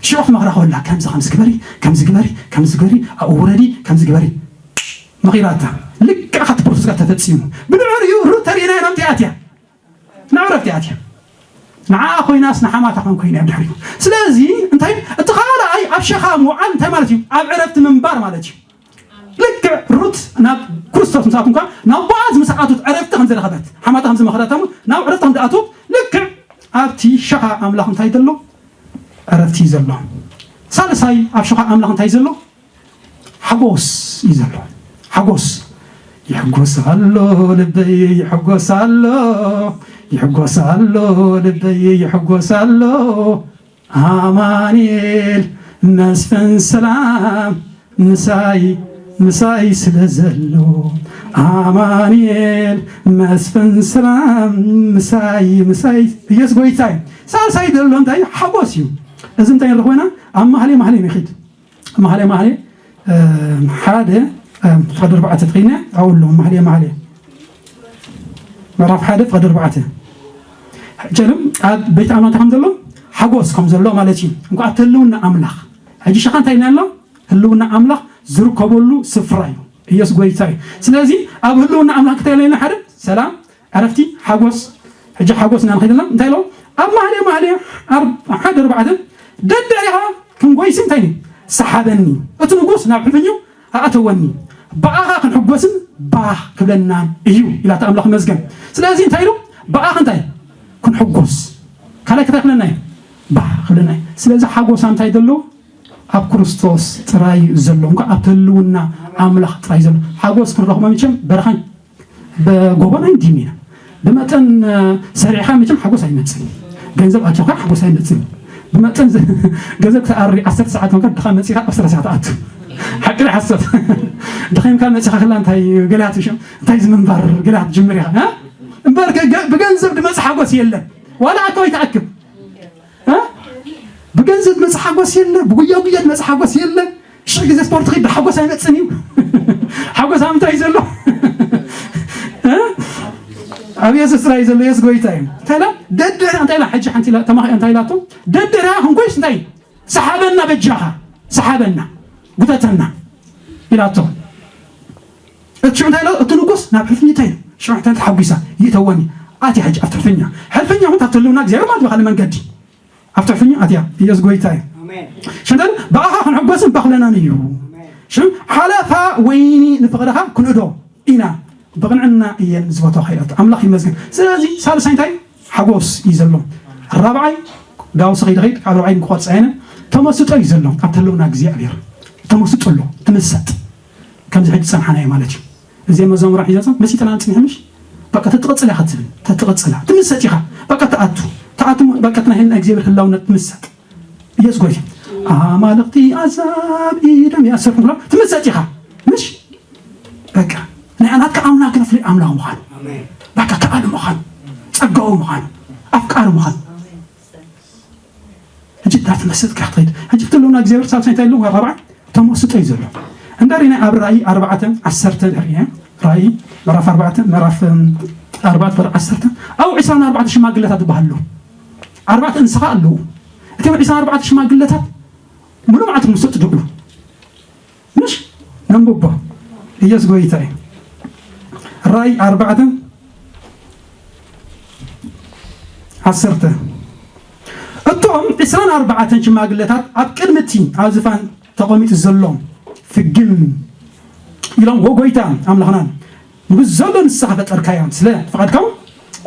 ሽዑ ክመኽራ ከላ ከምዚ ከምዚ ግበሪ፣ ከምዚ ግበሪ፣ ከምዚ ግበሪ፣ ኣብኡ ውረዲ፣ ከምዚ ግበሪ። መኺራታ። ልክዕ ካብቲ ፕሮሰስ ጋር ተፈጺሙ። ብድሕሪኡ ሩት ተሪእናያ ናብቲ ኣትያ። ናብ ዕረፍቲ ኣትያ። ንዓኣ ኮይናስ ንሓማታ ከም ኮይና ኣብ ድሕሪኡ። ስለዚ እንታይ እቲ ካልኣይ ኣብ ሸኻ ምውዓል እንታይ ማለት እዩ? ኣብ ዕረፍቲ ምንባር ማለት እዩ። ልክዕ ሩት ናብ ክርስቶስ ምስ ኣትንኳ ናብ ቦኣዝ ምስ ኣቱት ዕረፍቲ ከም ዝረኸበት ሓማታ ከም ዝመኸረተሙ ናብ ዕረፍቲ ከም ዝኣቱት ልክዕ ኣብቲ ሸኻ ኣምላኽ እንታይ ዘሎ? ዕረፍቲ እዩ ዘሎ። ሳልሳይ ኣብ ሸኻ ኣምላኽ እንታይ ዘሎ? ሓጎስ እዩ ዘሎ። ሓጎስ። ይሕጎስ ኣሎ ልበይ፣ ይሕጎስ ኣሎ፣ ይሕጎስ ኣሎ ልበይ፣ ይሕጎስ ኣሎ። ኣማኑኤል መስፍን ሰላም ምሳይ፣ ምሳይ ስለ ዘሎ። ኣማኑኤል መስፍን ሰላም ምሳይ፣ ምሳይ። ኢየሱስ ጎይታይ። ሳልሳይ ዘሎ እንታይ? ሓጎስ እዩ። እዚ እንታይ ንረኽቦ ኢና? ኣብ ማህሌ ማህሌ ንኺድ። ማህሌ ማህሌ፣ እ፣ ሓደ፣ እ፣ ፍቕዲ ኣርባዕተ ተኺነ ኣብኡ ኣሎ። ማህሌ ማህሌ ምዕራፍ ሓደ ፍቕዲ ኣርባዕተ። ጨልም ኣብ ቤት ኣምላኽ ከም ዘሎ ሓጎስ ከም ዘሎ ማለት እዩ። እንኳ ኣብቲ ህልውና ኣምላኽ። ሕጂ ሸኻ እንታይ ኢልና ኣሎ? ህልውና ኣምላኽ ዝርከበሉ ስፍራ እዩ። ኢየሱስ ጎይታ እዩ። ስለዚ ኣብ ህልውና ኣምላኽ እንታይ ኢልና ሓደ ሰላም፣ ዕረፍቲ፣ ሓጎስ። ሕጂ ሓጎስ ኢና ንኸይድ ኣለና። እንታይ ኢሎ? ኣብ ማህሌ ማህሌ ኣር-፣ ሓደ ኣርባዕተ፣ ደድሕሪኻ ክንጎይሲ እንታይ እዩ? ሰሓበኒ። እቲ ንጉስ ናብ ሕልፍኙ ኣእተወኒ። ብኣኻ ክንሕጎስን ባህ ክብለናን እዩ ኢላታ ኣምላኽ መስገን። ስለዚ እንታይ ኢሉ? ብኣኻ እንታይ? ክንሕጎስ። ካልኣይ ከታይ ክብለና እዩ? ባህ ክብለና እዩ። ስለዚ ሓጎሳ እንታይ ዘሎ? ኣብ ክርስቶስ ጥራይ እዩ ዘሎ። እንኳ ኣብ ህልውና ኣምላኽ ጥራይ ዘሎ። ሓጎስ ክንረኽቦ መቸም በረኻን ብጎቦን ኣይንድይን ኢና። ብመጠን፣ እ፣ ሰሪዕኻ መቸም ሓጎስ ኣይመጽእን። ገንዘብ ኣጆኻ ሓጎስ ኣይመጽእን። ብመጠን ዘ- ገንዘብ ክትኣሪ ዓሰርተ ሰዓት መከር ድኻ መጺኻ ዓሰርተ ሰዓት ኣቱ። ሓቂ ሓሰት። ድኻ ኢልካ መጺኻ ክላ እንታይ ገላት ሽም እንታይ ዝምንባር ገላት ጅምር ኢኻ እ? እምበር ከ- ገ- ብገንዘብ ድመጽእ ሓጎስ የለን። ዋላ ኣካ ወይ ተኣክብ እ? ብገንዘብ ድመጽእ ሓጎስ የለ፣ ብጉያ ጉያ ድመጽእ ሓጎስ የለ። ሽሕ ግዜ ስፖርት ኺድ ሓጎስ ኣይመጽን እዩ። ሓጎስ ኣብ ምንታይ እዩ ዘሎ? እ? ኣብ የሱስ ጥራይ እዩ ዘሎ። የሱስ ጎይታ እዩ። እንታይ ኢላ? ደደራ እንታይ ኢላ? ሕጂ ሓንቲ ኢላ ተማኺ እንታይ ኢላቶ? ደደራ ክንጎይስ እንታይ? ሰሓበና በጃኻ፣ ሰሓበና፣ ጉተተና ኢላቶ። እቲ ሽዑ እንታይ ኢሎ? እቲ ንጉስ ናብ ሕልፍኛ እንታይ ኢሉ? ሽዑ እንታይ ተሓጒሳ? ይእተወኒ። ኣትያ ሕጂ ኣብቲ ሕልፍኛ። ሕልፍኛ እውን ካብቲ ህልውና እግዚኣብሔር ማለት ብኻልእ መንገዲ ኣብቲ ሕልፍኛ ኣትያ። ኢየሱስ ጎይታ እዩ። ኣሜን። ሽንተን ብኣኻ ክንሕጎስን ባኹለናን እዩ። ሽም ሓለፋ ወይኒ ንፍቕርኻ ክንእዶ ኢና። ብቕንዕና እየን ዝፈትዋኻ ኢላቶ። ኣምላኽ ይመስገን። ስለዚ ሳልሳይ እንታይ? ሓጎስ እዩ ዘሎ። ራብዓይ ዳውስ ኸይድ ኸይድ ካብ ራብዓይ ንክቆርፃ የነ ተመስጦ እዩ ዘሎ። ኣብቲ ህልውና እግዚኣብሔር ተመስጦ ኣሎ። ትምሰጥ ከምዚ ሕጂ ዝፀንሓናዮ ማለት እዩ። እዚ መዘሙራ ሒዛ መሲጠና ንፅኒሕ ምሽ በቃ ተትቕፅል ኢኻ ትብል ተትቕፅላ ትምሰጥ ኢኻ። በቃ ተኣቱ ተኣቱ በቃ ናይ ህልና እግዚኣብሔር ህላውነት ትምሰጥ። ኢየሱስ ጎይታ ኣማልኽቲ ኣዛብ ኢዶም ይኣሰርኩም ብሎ ትምሰጥ ኢኻ ምሽ በቃ ናይ ናትካ ኣምላኽ ክነፍልጥ ኣምላኽ ምዃኑ ኣሜን። በቃ ከኣሊ ምዃኑ ጸጋኡ ምዃኑ ኣፍቃሪ ምዃኑ ሕጂ እታ ትመስጥካ ክትኸይድ ሕጂ ክትብለና እግዚኣብሔር ሳልሳይ እንታይ ኣለዎ ራብዓይ ተመስጦ እዩ ዘሎ እንዳ ሪና ኣብ ራእይ ኣርባዕተ ዓሰርተ ርኢና ራእይ ምዕራፍ ኣርባዕተ ምዕራፍ ኣርባዕተ ወደ ዓሰርተ ኣብኡ ዕስራን ኣርባዕተ ሽማግለታት ዝበሃሉ ኣርባዕተ እንስኻ ኣለዉ እቶም ዕስራን ኣርባዕተ ሽማግለታት ሙሉ መዓት ምስ ትድዕሉ ምሽ ነንብቦ ኢየሱስ ጎይታ እዩ ራእይ ኣርባዕተ ዓሰርተ እቶም ዕስራን ኣርባዕተን ሽማግለታት ኣብ ቅድሚ እቲ ኣብ ዝፋን ተቐሚጡ ዘሎ ፍግም ኢሎም ወጎይታ ኣምላኽናን ንጉስ ዘሎ ንስኻ ፈጠርካዮ ስለ ፍቓድካ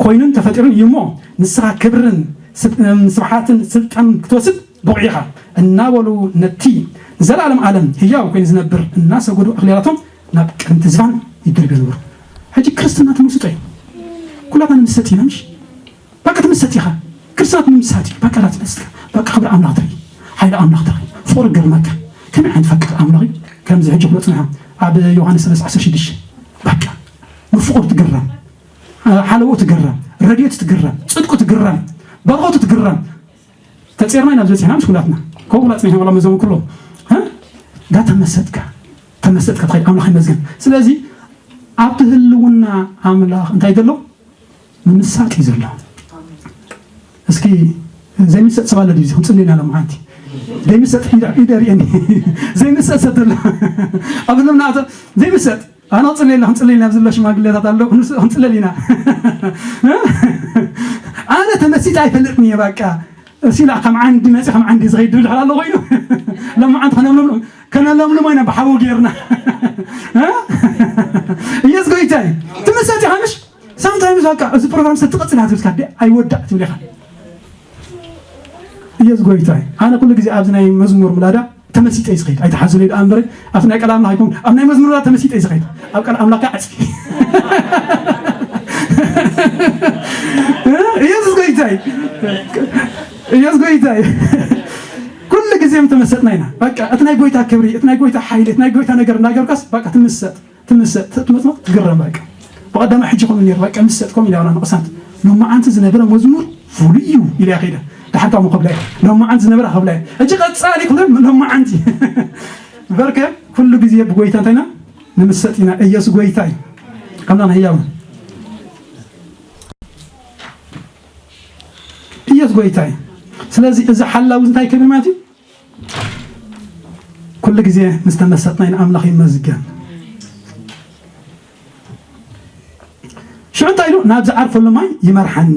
ኮይኑን ተፈጢሩን እዩ እሞ ንስኻ ክብርን ስብ- እም፣ ስብሓትን ስልጣን ክትወስድ ብቑዕ ኢኻ እናበሉ ነቲ ንዘለኣለም ዓለም ህያው ኮይኑ ዝነብር እናሰገዱ ኣኽሊላቶም ናብ ቅድሚ ዝፋን ይድርብዩ ነበሩ። ሕጂ ክርስትና ትምስጦ እዩ። ኩላትና ንምሰጥ ኢና ምሽ በቃ ትምሰጥ ኢኻ። ክርስትና ትምሳጥ እዩ። በቃ ዳትመስጥካ በቃ ክብሪ ኣምላኽ ትርኢ፣ ሓይሊ ኣምላኽ ትርኢ፣ ፍቕሪ ገርመካ። ከመይ ዓይነት ፈቃር ኣምላኽ እዩ? ከምዚ ሕጂ ክብሎ ጽንሖ ኣብ ዮሃንስ ሰለስተ ዓሰርተ ሽዱሽተ በቃ ንፍቕሩ ትግረም፣ ሓለውኡ ትግረም፣ ረድኤቱ ትግረም፣ ጽድቁ ትግረም፣ በረኸቱ ትግረም። ተጼርና ኢና ዝበጺሕና ምስ ኩላትና ከምኡ ኩላ ጽኒሕና ዋላ መዘሙ ኩሎ እ? ዳተመሰጥካ ተመሰጥካ ትኸይድ ኣምላኽ ይመስገን። ስለዚ ኣብቲ ህልውና ኣምላኽ እንታይ ዘሎ ምምሳጥ እዩ ዘሎ። እስኪ ዘይምሰጥ ሰብ ኣለ ድዩ? ክንጽልየና ሎም ሓንቲ ዘይምሰጥ ኢደ ርእየኒ ዘይምሰጥ ሰብ ዘሎ ኣብ ህልውና ዘይምሰጥ ኣነ ክጽልየልና ክንጽልየልና ኣብዚ ዘሎ ሽማግለታት ኣሎ ክንጽለል ኢና። ኣነ ተመሲጠ ኣይፈልጥን እየ በቃ እሲ ላ ከም ዓንዲ መፂ ከም ዓንዲ ዝኸይድ ድብል ሓላ ኣሎ ኮይኑ ሎማዓንቲ ከነለምልም ከነለምልሞ ኢና ብሓዊ ጌርና ኢየሱስ ጎይታ እዩ ትምሰጥ ኢኻ ምሽ ሳምታይምስ በቃ እዚ ፕሮግራም ሰትቐፅል ሃትብልካ ዲ ኣይወዳእ ትብል ኢኻ ኢየሱስ ጎይታ እዩ ኣነ ኩሉ ግዜ ኣብዚ ናይ መዝሙር ምላዳ ተመሲጠ እዩ ዝኸይድ ኣይትሓዝለይ ደኣ እምበር ኣብቲ ናይ ቃል ኣምላኽ ኣይኮን ኣብ ናይ መዝሙር ተመሲጠ እዩ ዝኸይድ ኣብ ቃል ኣምላኽ ዓፅፊ ኢየሱስ ጎይታ እዩ ኢየሱስ ጎይታ እዩ ኩሉ ግዜ ተመሰጥና ኢና በቃ እቲ ናይ ጎይታ ክብሪ እቲ ናይ ጎይታ ሓይሊ እቲ ናይ ጎይታ ነገር እናገርካስ በቃ ትምሰጥ ትምሰጥ ትመጽእ ትግረም በቃ ብቐዳማይ ሕጂ ከምኡ ነይሩ በቃ ምሰጥ ከምኡ ኢላ ንቕሳት ሎማዓንቲ ዝነበረ መዝሙር ፍሉይ እዩ ኢላ ከይደ ድሓር ካብኡ ከብላ እየ ሎማዓንቲ ዝነበረ ከብላ እየ ሕጂ ቀጻሊ ክብለ ሎማዓንቲ በርከ ኩሉ ግዜ ብጎይታ እንታይና ንምሰጥ ኢና ኢየሱስ ጎይታ እዩ ኣምላኽና ህያው ኢየሱስ ጎይታ እዩ ስለዚ እዚ ሓላዊ እንታይ ክብል ማለት እዩ ኩሉ ግዜ ምስ ተመሰጥና ኢና ኣምላኽ ይመስገን ሽዑ እንታይ ኢሉ ናብ ዝዓርፈሉ ማይ ይመርሓኒ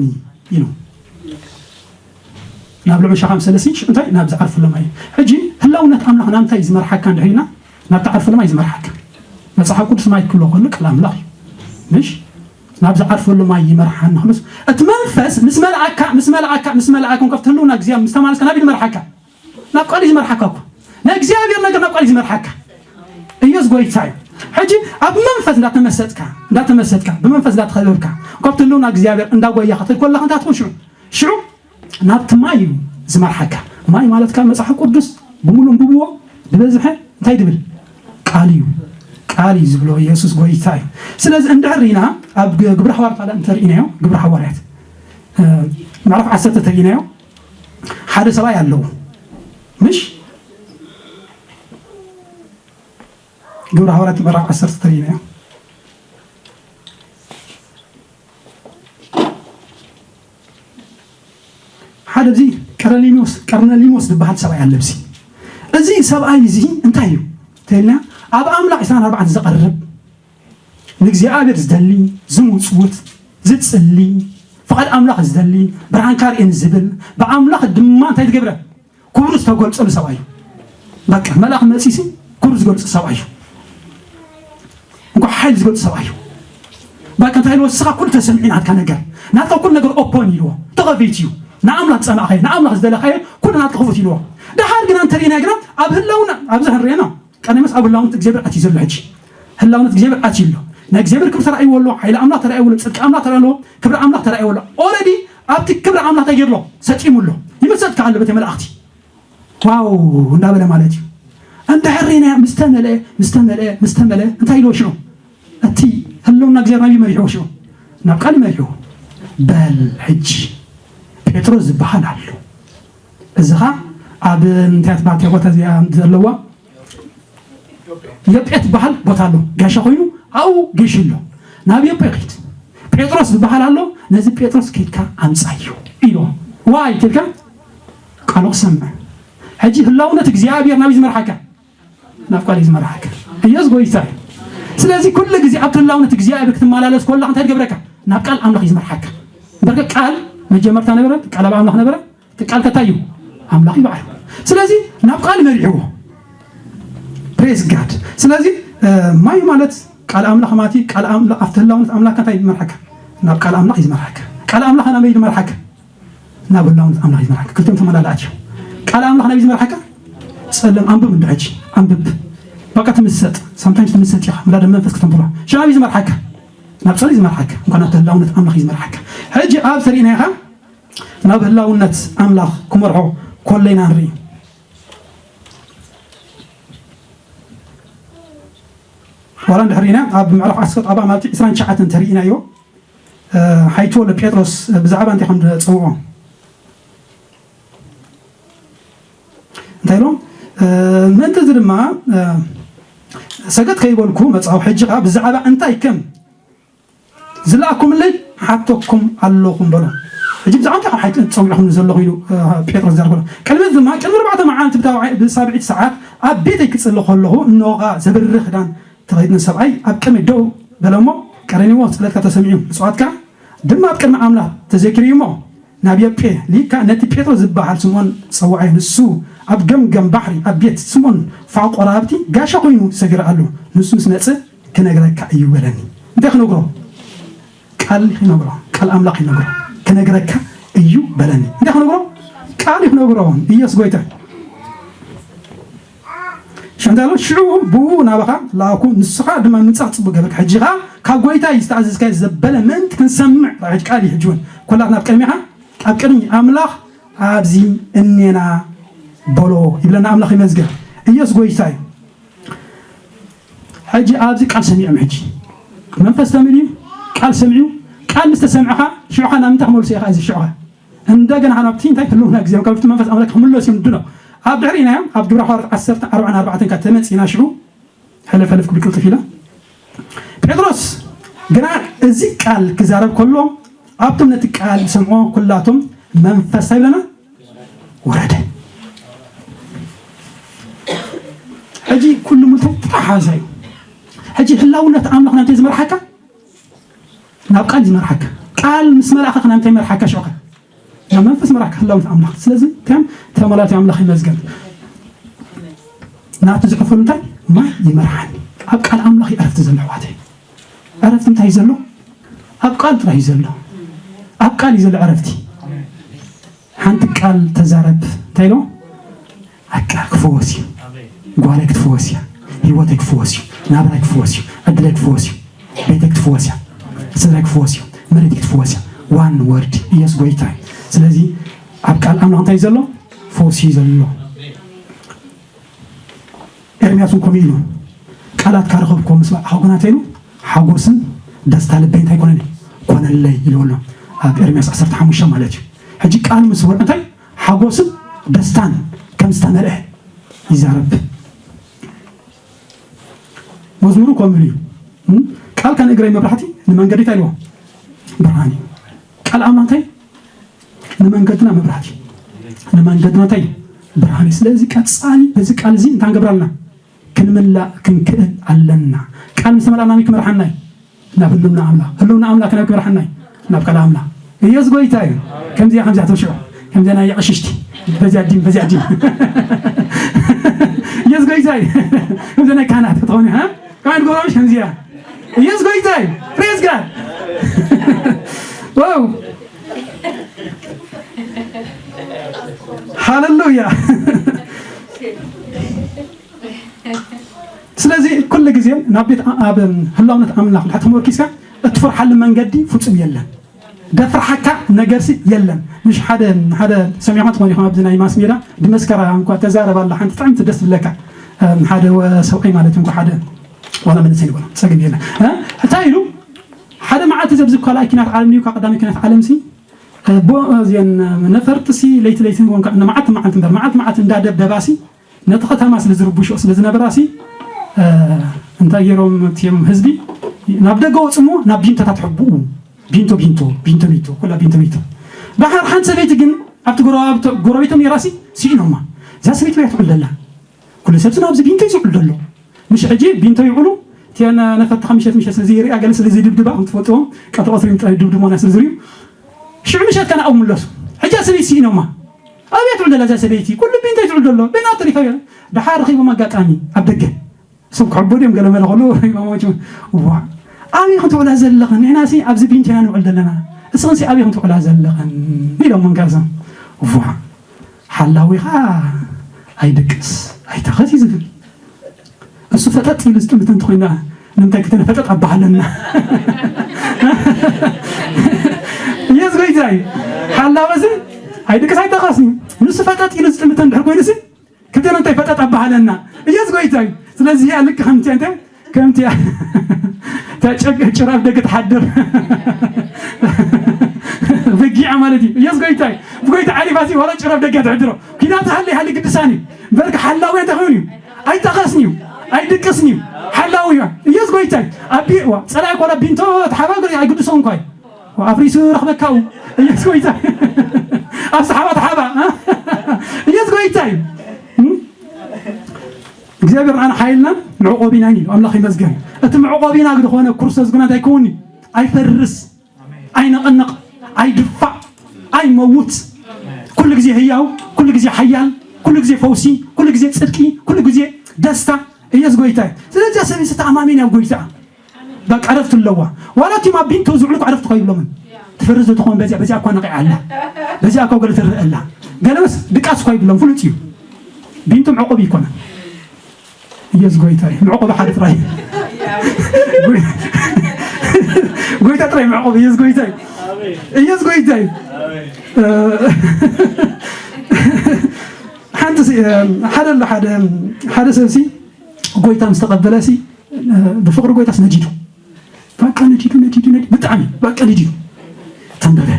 ኢሉ ናብ ልዑል ሸኻም ሰለስቲን ሽዑ እንታይ ናብ ዝዓርፈሉ ማይ ሕጂ ህላውነት ኣምላኽ ናብ እንታይ ዝመርሓካ እንድሕር ኢልና ናብ ትዓርፈሉ ማይ ዝመርሓካ መፅሓፍ ቅዱስ ማይ ክብሎ ከሎ ቃል ኣምላኽ እዩ ምሽ ናብ ዝዓርፈሉ ማይ ይመርሓኒ ክሉስ እቲ መንፈስ ምስ መልኣካ ምስ መልኣካ ምስ መልኣካ ከፍትህልውና እግዚኣብሔር ምስ ተማለስካ ናብ ይመርሓካ ናብ ቃል ዝመርሓካ እኮ ናይ እግዚኣብሔር ነገር ናብ ቃል ዝመርሓካ ኢየሱስ ጎይታ እዩ ሕጂ ኣብ መንፈስ እንዳተመሰጥካ እንዳተመሰጥካ ብመንፈስ እንዳተኸበብካ ካብቲ ህልውና እግዚኣብሔር እንዳጓያኻ ትል ኮለኻ እንታይ ትኾን ሽዑ ሽዑ ናብቲ ማይ እዩ ዝመርሓካ። ማይ ማለት ካብ መጽሓፍ ቅዱስ ብምሉእ እንብብዎ ብበዝሐ እንታይ ድብል? ቃል እዩ። ቃል እዩ ዝብሎ ኢየሱስ ጎይታ እዩ። ስለዚ እንድሕር ኢና ኣብ ግ- ግብረ ሓዋርያት እንተርኢናዮ፣ ግብረ ሓዋርያት ምዕራፍ ዓሰርተ ተርኢናዮ ሓደ ሰብኣይ ኣለዉ። ምሽ ግብረ ሓዋርያት ምዕራፍ ዓሰርተ ተርኢናዮ። ሓደ እዚ ቀረኒሞስ ቀርነሊሞስ ዝበሃል ሰብኣይ ኣለብሲ። እዚ ሰብኣይ እዚ እንታይ እዩ ተልና? ኣብ ኣምላኽ ዕስራን ኣርባዕተ ዘቐርብ፣ ንእግዚኣብሔር ዝደሊ፣ ዝምውፅውት፣ ዝፅሊ፣ ፍቓድ ኣምላኽ ዝደሊ፣ ብርሃን ካርእን ዝብል፣ ብኣምላኽ ድማ እንታይ ዝገብረ? ክብሩ ዝተገልጸሉ ሰብኣይ እዩ። በቃ መልኣኽ መጺሲ ክብሩ ዝገልጽ ሰብኣይ እዩ። እንኳ ሓይል ዝገልጽ ሰብኣይ እዩ። በቃ እንታይ ኢልዎ? ንስኻ ኩሉ ተሰሚዑ ናትካ ነገር፣ ናትካ ኩሉ ነገር ኦፖን ኢልዎ፣ ተኸፊት እዩ። ንኣምላኽ ዝጸማእኻዮ፣ ንኣምላኽ ዝደለኻዮ ኩሉ ናትካ ክፉት ኢልዎ። ደሓር ግና እንተሪእና ግና ኣብ ህላውና ኣብዚ ክንሪእና ቀደመስ ኣብ ህላውነት እግዚኣብሔር ኣትዩ ዘሎ። ሕጂ ህላውነት እግዚኣብሔር ኣትዩ ኣሎ። ናይ እግዚኣብሔር ክብሪ ተራእይዎ ኣሎ። ሓይሊ ኣምላኽ ተራእይዎ ኣሎ። ጽድቂ ኣምላኽ ተራእይዎ ኣሎ። ክብሪ ኣምላኽ ተራእይዎ ኣሎ። ኦረዲ ኣብቲ ክብሪ ኣምላኽ ተገይርሎ ሰጢሙ ኣሎ። ይመሰጥ ከኣለ በቲ መላእኽቲ ዋው እንዳበለ ማለት እዩ። እንድሕር ሪና ምስተመልአ ምስተመልአ ምስተመልአ እንታይ ኢልዎ ሽዑ? እቲ ህልውና እግዚኣብሔር ናብዩ መሪሕዎ ሽዑ ናብ ቃል መሪሕዎ። በል ሕጂ ጴጥሮስ ዝበሃል ኣሎ። እዚ ኸዓ ኣብ እንታይ ትባሃል ቦታ እዚኣ ዘለዋ ዮጴ ትበሃል ቦታ ኣሎ። ጋሻ ኮይኑ ኣብኡ ገይሹ ኣሎ። ናብ ዮጴ ኪድ፣ ጴጥሮስ ዝበሃል ኣሎ፣ ነዚ ጴጥሮስ ኪድካ ኣምፃዮ ኢልዎ። ዋይ ኪድካ ቃሉ ክሰምዕ። ሕጂ ህላውነት እግዚኣብሔር ናብዩ ዝመርሓካ ናብ ቃል እዩ ዝመርሓካ። ኢየሱስ ጎይታ እዩ። ስለዚ ኩሉ ግዜ ኣብቲ ህላውነት እግዚኣብሔር ክትመላለስ ከለኻ እንታይ ትገብረካ? ናብ ቃል ኣምላኽ እዩ ዝመርሓካ። እምበርከ ቃል መጀመርታ ነበረ፣ ቃል ኣብ ኣምላኽ ነበረ፣ እቲ ቃል ከታይ እዩ? ኣምላኽ እዩ ባዕሉ። ስለዚ ናብ ቃል መሪሕዎ። ፕሬዝ ጋድ። ስለዚ ማይ ማለት ቃል ኣምላኽ ማቲ ቃል ኣምላኽ ኣብቲ ህላውነት ኣምላኽ እንታይ ይመርሓካ? ናብ ቃል ኣምላኽ እዩ ዝመርሓካ። ቃል ኣምላኽ ናበይ ይመርሓካ? ናብ ህላውነት ኣምላኽ እዩ ዝመርሓካ። ክልቲኦም ተመላላእት እዩ። ቃል ኣምላኽ ናበይ ዝመርሓካ? ጸለም ኣንብብ እንዶ ሕጂ ኣንብብ። በቃ ትምሰጥ ሳምታይምስ ትምሰጥ ኢኻ። ምላደ መንፈስ ክተንብሎ ሽናብ እዩ ዝመርሓካ። ናብ ጸሊ ዝመርሓካ እንኳ ናብ ህላውነት ኣምላኽ እዩ ዝመርሓካ። ሕጂ ኣብ ተሪእና ኢኻ ናብ ህላውነት ኣምላኽ ክመርሖ ኮለይና ንርኢ። ዋላ እንድሕር ኢና ኣብ ምዕራፍ ዓሰርተ ጣባ ማለት ዕስራን ትሽዓተን እንተርኢናዮ ሓይቶ ለጴጥሮስ ብዛዕባ እንታይ ከም ዝፀውዖ እንታይ ኢሎም? ምእንቲ እዚ ድማ ሰገጥ ከይበልኩ መፃው ሕጂ ከዓ ብዛዕባ እንታይ ከም ዝለኣኩምለይ ሓተኩም ኣለኹም በሎ። ሕጂ ብዛዕባ እንታይ ሓይት ጸዊዕኹም ዘሎ ኮይኑ ጴጥሮስ ዘርበሎ። ቅድሚ ድማ ቅድሚ ኣርባዕተ መዓልቲ ብሳብዒት ሰዓት ኣብ ቤተይ ክጽሊ ከለኹ እንሆ ከኣ ዘብርህ ክዳን ተኸዲኑ ሰብኣይ ኣብ ቅድሚ ደው በለሞ ቀረኒዎ ጸለትካ ተሰሚዑ ብጽዋትካ ድማ ኣብ ቅድሚ ኣምላኽ ተዘኪሩ እሞ ናብ ዮጴ ሊካ ነቲ ጴጥሮስ ዝበሃል ስምዖን ጸዋዒ ንሱ ኣብ ገምገም ባሕሪ ኣብ ቤት ስምዖን ፋቆራብቲ ጋሻ ኮይኑ ሰጊሩ ኣሎ። ንሱ ምስ መጽእ ክነግረካ እዩ በለኒ። እንታይ ክነግሮ? ቃል ይነግሮ፣ ቃል ኣምላኽ ይነግሮ። ክነግረካ እዩ በለኒ። እንታይ ክነግሮ? ቃል ይነግሮ። ኢየሱስ ጎይታ ሽዑ እንታይ ኣሎ? ሽዑ ብኡ ናባኻ ለኣኩ፣ ንስኻ ድማ ምጻእ ጽቡቕ ገበርካ። ሕጂ ኸኣ ካብ ጎይታ ዝተኣዘዝካዮ ዘበለ ምእንቲ ክንሰምዕ። ሕጂ ቃል እዩ። ሕጂ እውን ኩላትና ኣብ ቅድሚኻ ኣብ ቅድሚ ኣምላኽ ኣብዚ እኔና በሎ ይብለና። ኣምላኽ ይመስገን። ኢየሱስ ጎይታ እዩ። ሕጂ ኣብዚ ቃል ሰሚዖም ሕጂ መንፈስ ተመልዩ ቃል ሰሚዑ ቃል ምስ ተሰምዕኻ ሽዑኻ ናብ ምንታይ ክመልሶ ኢኻ? እዚ ሽዑኻ እንደገና ናብቲ እንታይ ህልውና እግዚኣብሔር ካብቲ መንፈስ ኣምላኽ ክምለስ እዮም ድኖ ኣብ ድሕሪ ኢና ኣብ ግብረ ሓዋርያት ዓሰርተ ኣርባዕን ኣርባዕተን ካብ ተመጺና ሽዑ ሕልፍ ሕልፍ ክብል ቅልጥፍ ኢላ ጴጥሮስ ግና እዚ ቃል ክዛረብ ከሎ ኣብቶም ነቲ ቃል ዝሰምዖ ኩላቶም መንፈስ እንታይ ብለና ወረደ። ሕጂ ኩሉ ምልቱ ተሓዛ እዩ። ሕጂ ህላውነት ኣምላኽ ናምታይ ዝመርሓካ ናብ ቃል ዝመርሓካ ቃል ምስ መልኣኸ ናምታይ መርሓካ ሽዑኻ ናብ መንፈስ መርሓካ ህላውነት ኣምላኽ። ስለዚ ከም ተመላቲ ኣምላኽ ይመስገን። ናቱ ዝሕፈሉ እንታይ ማይ ይመርሓኒ። ኣብ ቃል ኣምላኽ እዩ ዕረፍቲ ዘሎ ኣሕዋተይ። ዕረፍቲ እንታይ እዩ ዘሎ? ኣብ ቃል ጥራይ እዩ ዘሎ። ኣብ ቃል እዩ ዘሎ ዕረፍቲ። ሓንቲ ቃል ተዛረብ እንታይ ኢሎ ኣቃ ክፍወስ እዩ። ጓለይ ክትፍወስ እያ። ህይወተይ ክፍወስ እዩ። ናብራይ ክፍወስ እዩ። ዕድለይ ክፍወስ እዩ። ቤተይ ክትፍወስ እያ። ስድራይ ክፍወስ እዩ። መሬት ክትፍወስ እያ። ዋን ወርድ ኢየሱስ ጎይታ እዩ። ስለዚ ኣብ ቃል ኣምላኽ እንታይ ዘሎ? ፈውሲ ዘሎ። ኤርምያስ እውን ከምኡ ኢሉ፣ ቃላት ካረኸብኮ ምስ ሓጎናተ ኢሉ ሓጎስን ደስታ ልበይ እንታይ ኮነኒ? ኮነለይ ኢልዎ ኣሎ። ኣብ ኤርምያስ ዓሰርተ ሓሙሽተ ማለት እዩ። ሕጂ ቃል ምስ በልዑ እንታይ ሓጎስን ደስታን ከም ዝተመልአ ይዛረብ። መዝሙሩ ከምኡ እዩ። ቃል ከንእግረይ መብራህቲ ንመንገዲ እንታይ ኢልዎ? ብርሃን እዩ። ቃል ኣምላኽ እንታይ ንመንገድና መብራህቲ፣ ንመንገድና እንታይ ብርሃን። ስለዚ ቀጻሊ በዚ ቃል እዚ እንታይ ንገብር ኣለና? ክንምላእ ክንክእል ኣለና። ቃል ምስ ተመላእና መን ክመርሓና እዩ? ናብ ህልውና ኣምላኽ። ህልውና ኣምላኽ ናብ ክመርሓና እዩ? ናብ ቃል ኣምላኽ። ኢየሱስ ጎይታ እዩ። ከምዚያ ከምዚያ ተሽዑ ከምዚያ ናይ ኣቕሽሽቲ በዚያ ዲን በዚያ ዲን ኢየሱስ ጎይታ እዩ። ከምዚያ ናይ ካህናት ክትኾኑ እ ካህን ጎባምሽ ከምዚያ ኢየሱስ ጎይታ እዩ። ፕሬዝ ጋድ ዋው ሃሌሉያ። ስለዚ ኩሉ ግዜ ናብ ቤት ኣብ ህላውነት ኣምላኽ ድሕር ተመርኪስካ እትፈርሓሉ መንገዲ ፍጹም የለን። ደፍርሓካ ነገርሲ የለን። ምሽ ሓደ ሓደ ሰሚዕካ ትኾን ኢኻ ኣብዚ ናይ ማስ ሜዳ ድመስከራ እንኳ ተዛረብ ኣላ ሓንቲ ጥዕምቲ ደስ ትብለካ ሓደ ሰብኣይ ማለት እንኳ ሓደ ዋላ መንእሰይ ይበሎ ጸገም የለን። እንታይ ኢሉ ሓደ መዓልቲ ዘብዚ ኳላ ኪናት ዓለም እዩ ቀዳሚ ኪናት ዓለም ሲ እዚአን ነፈርቲ ሲ ለይቲ ለይቲ ንጎንካ ንመዓልቲ መዓልቲ እምበር መዓልቲ መዓልቲ እንዳደብደባ ሲ ነቲ ከተማ ስለ ዝርብሾ ስለ ዝነበራ ሲ እንታይ ገይሮም እቲኦም ህዝቢ ናብ ደገ ወፅሞ ናብ ቢንቶታት ሕብኡ ቢንቶ ቢንቶ ቢንቶ ቢንቶ ኩላ ቢንቶ ቢንቶ። ደሓር ሓንቲ ሰበይቲ ግን ኣብቲ ጎረባብቶ- ጎረቤቶም ነይራ ሲ ስኢኖማ። እዛ ሰበይቲ በያ ትዕል ደላ ኩሉ ሰብ ኣብዚ ቢንቶ እዩ ዝዕል ደሎ። ምሽ ሕጂ ቢንቶ ይዕሉ እቲአን ነፈርቲ ከምሸት ምሸት ስለ ዝሪኣ ገለ ስለ ዝድብድባ ከም ትፈልጥዎም ቀትሪ ቀትሪ ጥራይ ድብድቦና ስለ ዝሪኡ ሽዑ ምሸት ከነኣው ምለሱ። ሕጂ ሰበይቲ ስኢኖማ። ኣበይ ትውዕል ደላ እዛ ሰበይቲ? ኩሉ ቢንቶ ትውዕል ደሎ። በይና ተሪፋ ገለ። ደሓር ረኺቦም ኣጋጣሚ ኣብ ደገ። ሰብ ክሕቦ ድዮም ገለ መለ ከሉ ረኺቦም ሞች። ዋ ኣበይ ክትውዕላ ዘለኽን? ንሕናሲ ኣብዚ ቢንቶ ኢና ንውዕል ዘለና። እስኽንሲ ኣበይ ክትውዕላ ዘለኽን? ኢሎም መንካሰም። ዋ ሓላዊኻ ኣይድቅስ ኣይተኸስ እዩ ዝብል። እሱ ፈጠጥ ኢሉ ዝጥምት እንተኾይና ንምንታይ ክልተና ፈጠጥ ኣባሃለና? የስ ጎይታይ ሓላወዚ ኣይድቅስ ኣይተኸስኒ ንሱ ፈጠጥ ኢሉ ዝጥምት እንድሕር ኮይኑሲ ክልተና እንታይ ፈጠጥ ኣባሃለና? የስ ጎይታይ ስለዚ እያ ልክ ከምቲ እንታይ ከምቲ ጭራፍ ደገ ትሓድር በጊዓ ማለት እዩ። የስ ጎይታይ ብጎይታ ዓሪፋሲ ዋላ ጭራፍ ደገ ትሕድሮ ኪዳት ሃለ ሃለ ግድሳኒ በርክ ሓላዊ እንታይ ኮይኑ እዩ ኣይጠኸስንዩ ኣይድቅስንዩ ሓላዊ እዩ። ኢየሱስ ጎይታይ ኣቢ ዋ ጸላይ ኮላ ቢንቶ ተሓባገር ኣይግድሶ እንኳይ ኣፍሪሱ ረኽበካው ኢየሱስ ጎይታይ ኣብ ሰሓባ ተሓባ ኢየሱስ ጎይታይ እግዚኣብሔር ኣነ ሓይልና መዕቆቢና እዩ ኣምላኽ ይመስገን። እቲ መዕቆቢና ዝኾነ ክርስቶስ ግና እንታይ ከውን እዩ ኣይፈርስ ኣይነቐነቕ ኣይድፋዕ ኣይመውት ኩሉ ግዜ ህያው ኩሉ ግዜ ሓያል ኩሉ ግዜ ፈውሲ ኩሉ ግዜ ጽድቂ ኩሉ ግዜ ደስታ ኢየሱስ ጎይታ እዩ። ስለዚ ሰብ ዝተኣማሚን ኣብ ጎይታ በቃ ዕረፍቲ ኣለዋ። ዋላ እቲም ኣብ ቢንቶ ዝውዕሉ እኮ ዕረፍቲ ኮይብሎምን ትፈርዝ ትኾን በዚኣ በዚኣ እኳ ነቂዓ ኣላ በዚኣ እኳ ገለ ትርእ ኣላ ገለ በስ ድቃስ እኳ ይብሎም ፍሉጥ እዩ። ቢንቶ መዕቆቢ ይኮነ ኢየሱስ ጎይታ እዩ። መዕቆቢ ሓደ ጥራይ ጎይታ ጥራይ መዕቆቢ ኢየሱስ ጎይታ እዩ። ኢየሱስ ጎይታ እዩ። ሓንቲ ሓደ ኣሎ ሓደ ሓደ ሰብሲ ጎይታ ምስ ተቐበለሲ ብፍቕሪ ጎይታስ ነዲዱ በቃ ነዲዱ ነዲዱ ነዲዱ ብጣዕሚ በቃ ነዲዱ ተንበበ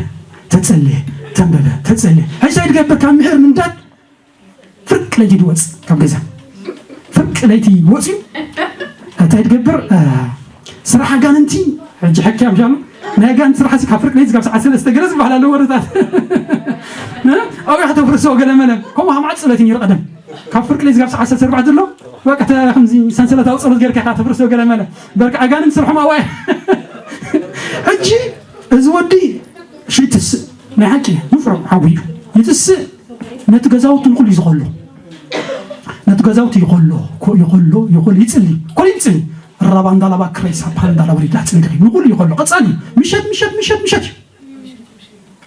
ተጸለየ ተንበበ ተጸለየ። ሕጂ እንታይ ትገብር ካብ ምሕር ምንዳድ ፍርቅ ለይቲ ድወፅ ካብ ገዛ ፍርቅ ለይቲ ወፅዩ እንታይ ትገብር ስራሕ ኣጋንንቲ ሕጂ ሕክያ ምሻሉ ናይ ኣጋንንቲ ስራሕ ካብ ፍርቅ ለይቲ ካብ ሰዓት ሰለስተ ገለ ዝበሃል ኣሎ ወረታት ኣብያ ከተፍርሶ ገለ መለ ከምኡ ከም ዓፅበት ነይሩ ቀደም ካብ ፍርቅ ለይቲ ካብ ሰዓት ሰለስተ ኣርባዕተ ዘሎ በቃ ከምዚ ሰንሰለታዊ ፀሎት ገርካ ተፍርሶ ገለ መለ በቃ ኣጋንንቲ ስርሖም ኣዋይ ሕጂ እዚ ወዲ ሽትስእ ናይ ሓቂ ንፍሮ ሓዊ እዩ ይትስእ ነቲ ገዛውቲ ንኹሉ እዩ ዝኸሎ ነቲ ገዛውቲ ይኸሎ ይኸሎ ይኸሎ ይፅሊ ኩሉ ይፅሊ ራባ እንዳላባ ክረይሳ ፓንዳላ ወሪዳ ፅሊ ንኹሉ ይኸሎ ቀፃሊ ምሸት ምሸት ምሸት ምሸት እዩ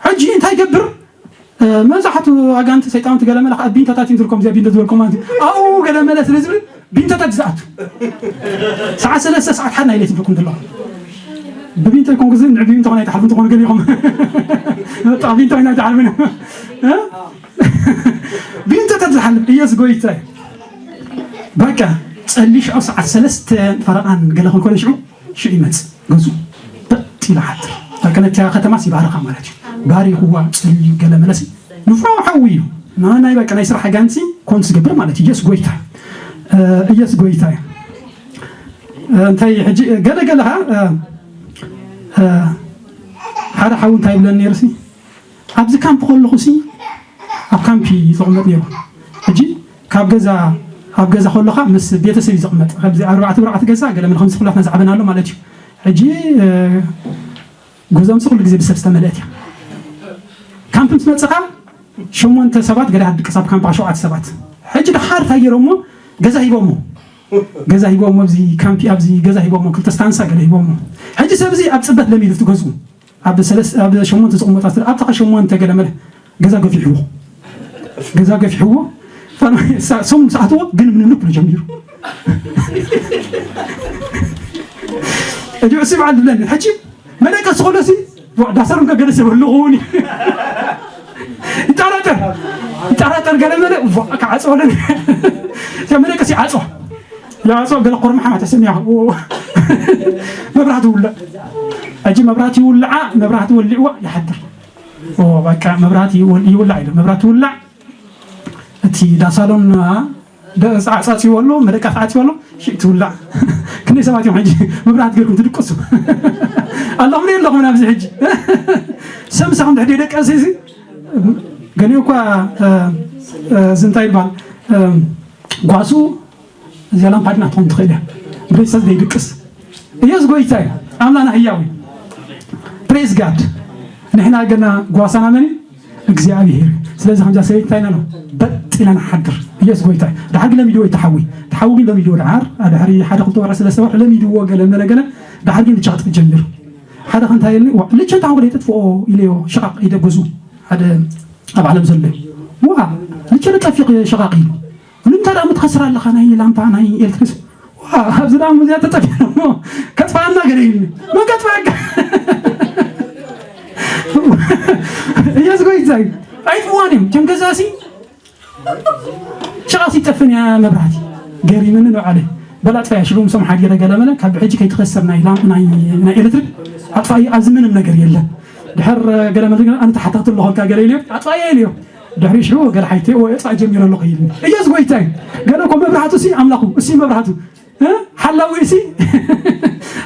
ሕጂ እንታይ ይገብር መብዛሕቱ ኣጋንቲ ሰይጣውንቲ ገለመለ ከዓ ቢንቶታት እዮም ዝርከም እዚኣ ቢንቶ ዝበልኩም ማለት እዩ ኣብኡ ገለመለ ስለ ዝብል ቢንቶታት ዝኣቱ ሰዓት ሰለስተ ሰዓት ሓድ ናይ ሌት ይብልኩም ዘለኹ ብቢንቶ ይኮንኩ ዝን ንዕቢ እንተኾነ ኣይትሓልፉ እንተኾነ ገሊኹም። በቃ ቢንቶ ኣይና ኣይትሓልፉ ነው። እ? ቢንቶ ተዝሓልፍ ኢየሱስ ጎይታ እዩ። በቃ ጸሊ ሽዑ ሰዓት ሰለስተ ፈረቓን ገለ ክንኮነ ሽዑ ሽዑ ይመጽእ ገዙ በጥ ኢሉ ሓድር። በቃ ነቲያ ከተማስ ይባርኻ ማለት እዩ። ባሪኽዋ ጸሊ ገለ መለሲ ንፍሮ ሓዊ እዩ። ና ናይ በቃ ናይ ስራሕ ጋንሲ ኮንት ዝገብር ማለት እዩ። ኢየሱስ ጎይታ እዩ። እ፣ ኢየሱስ ጎይታ እዩ። እ፣ እንታይ ሕጂ ገለ ገለ ሃ፣ እ፣ እ፣ ሓደ ሓው እንታይ ይብለኒ ነይሩ ሲ፣ ኣብዚ ካምፕ ከለኹ ሲ ኣብ ካምፕ እዩ ዝቕመጥ ነይሩ። ሕጂ ካብ ገዛ ኣብ ገዛ ከለኻ ምስ ቤተሰብ እዩ ዝቕመጥ። ከምዚ ኣርባዕተ ብርዓት ገዛ ገለ ምን ከምዚ ኩላትና ዝዓበና ኣሎ ማለት እዩ። ሕጂ፣ እ፣ ገዛምሲ ኩሉ ግዜ ብሰብ ዝተመልአት እያ። ካምፕ ምስ መጽኻ ሸሞንተ ሰባት ገለ ድቅስ ኣብ ካምፕ ሸውዓተ ሰባት። ሕጂ ደሓር ታየሮሞ ገዛ ሂቦሞ። ገዛ ሂቦሞ ኣብዚ ካምፕ ኣብዚ ገዛ ሂቦሞ ክልተ ስታንሳ ገለ ሂቦሞ። ሕጂ ሰብ እዚ ኣብ ጽበት ለሚዱ እቲ ገዝኡ። ኣብ ሰለስ-፣ ኣብ ሸሞንተ ዝቕመጡ ኣስር፣ ኣብታ ሸሞንተ ገለ መለ ገዛ ገፊሕዎ። ገዛ ገፊሕዎ። ፋኖ-፣ ሳ-፣ ሰሙን ሰዓትዎ ግን ምንምልክ ብሎ ጀሚሩ። ሕጂ ዕሱ ይበዓል ዝብለኒ። ሕጂ መደቀሲ ከሎሲ ዳሰሩን ከገደ ሰብ ኣለኹ ውን ይጠራጠር። ይጠራጠር ገለ መለ ዋ፣ ክዓጽወለን። መደቀሲ ይዓጽዋ። ይዓጽዋ ገለ ኮርማሕ ማተሰን ያ። መብራህቲ ውላዕ። ሕጂ መብራህቲ ይውልዓ፣ መብራህቲ ወሊዕዋ ይሓድር። ኦ፣ በቃ መብራህቲ ይወል-፣ ይውላዕ ኢሉ። መብራህቲ ይውላዕ። እቲ ዳሳሎን ደ-፣ ዓጻጺዎ ኣሎ፣ መደቀሲ ዓጺዎ ኣሎ፣ ሽእ ትውላዕ። ክንደይ ሰባት እዮም ሕጂ መብራህቲ ገይርኩም ትድቅሱ? ኣለኹም ዶ የለኹም ኣብዚ ሕጂ? ሰብ ምሳኹም ድሕሪ ደቀሲ እዚ ገሊኡ እኳ፣ እ፣ እ፣ እዚ እንታይ ይባል? እ፣ ጓሱ እዚኣ ላምፓዲና ትኸውን ትኽእል እያ። ብሬሰስ ዘይድቅስ። ኢየሱስ ጎይታ እዩ። ኣምላና ህያው እዩ። ፕሬዝ ጋድ። ንሕና ገና ጓሳና መን እዩ? እግዚኣብሔር። ስለዚ ከምዛ ሰበይቲ እንታይ ኢና ነው? በጥ ኢና ንሓድር። ኢየሱስ ጎይታ እዩ። ድሓር ግን ለሚድዎ እዩ ተሓዊ። ተሓዊ ግን ለሚድዎ ድሓር። ድሕሪ ሓደ ክልተ ወርሒ ሰለስተ ወርሒ ለሚድዎ ገለ መለ ገለ። ድሓር ግን ልቻ ክጥፍ ጀሚሩ። ሓደ ከንታይ ኢልኒ፣ ዋ፣ ልቻ እንታይ ወደ የጥፍኦ ኢለዮ። ሽቓቕ ኢደ ገዙ። ሓደ ኣብ ዓለም ዘሎ እዩ። ዋ፣ ልቻ ልጠፊቕ ሽቓቕ ኢሉ። ንምንታይ ደኣ ምትኸስር ኣለኻ ናይ ላምፓ ናይ ኤሌክትሪስ? ዋ፣ ኣብዚ ደኣ ሙዚያ ተጠፊኡ እሞ ከጥፋኣና ገለ ኢሉ። መን ከጥፋኣካ? ኢየሱስ ጎይታ እዩ። ኣይፍዋን እዮም። ከም ገዛሲ ሽቓስ ይጠፍን እያ መብራህቲ። ገሪምኒ ንባዕለይ። በል ኣጥፋያ ሽሉ ምሶም ሓዲረ ገለ መለ ካብ ሕጂ ከይትኸስር ናይ ላም-፣ ናይ፣ ናይ ኤሌክትሪክ ኣጥፋኢ ኣብዚ ምንም ነገር የለን። ድሕር ገለ መለ ግን ኣነ ተሓታቲ ኣለኹ እልካ ገለ ኢልዮ። ኣጥፋያ ኢልዮ። ድሕሪ ሽዑ ገለ ሓይተ ወይ እጥፋእ ጀሚረ ኣለኹ ኢልኒ። ኢየሱስ ጎይታ እዩ። ገለ እኮ መብራህቱ ሲ ኣምላኹ፣ እሲ መብራህቱ፣ እ? ሓላዊ ሲ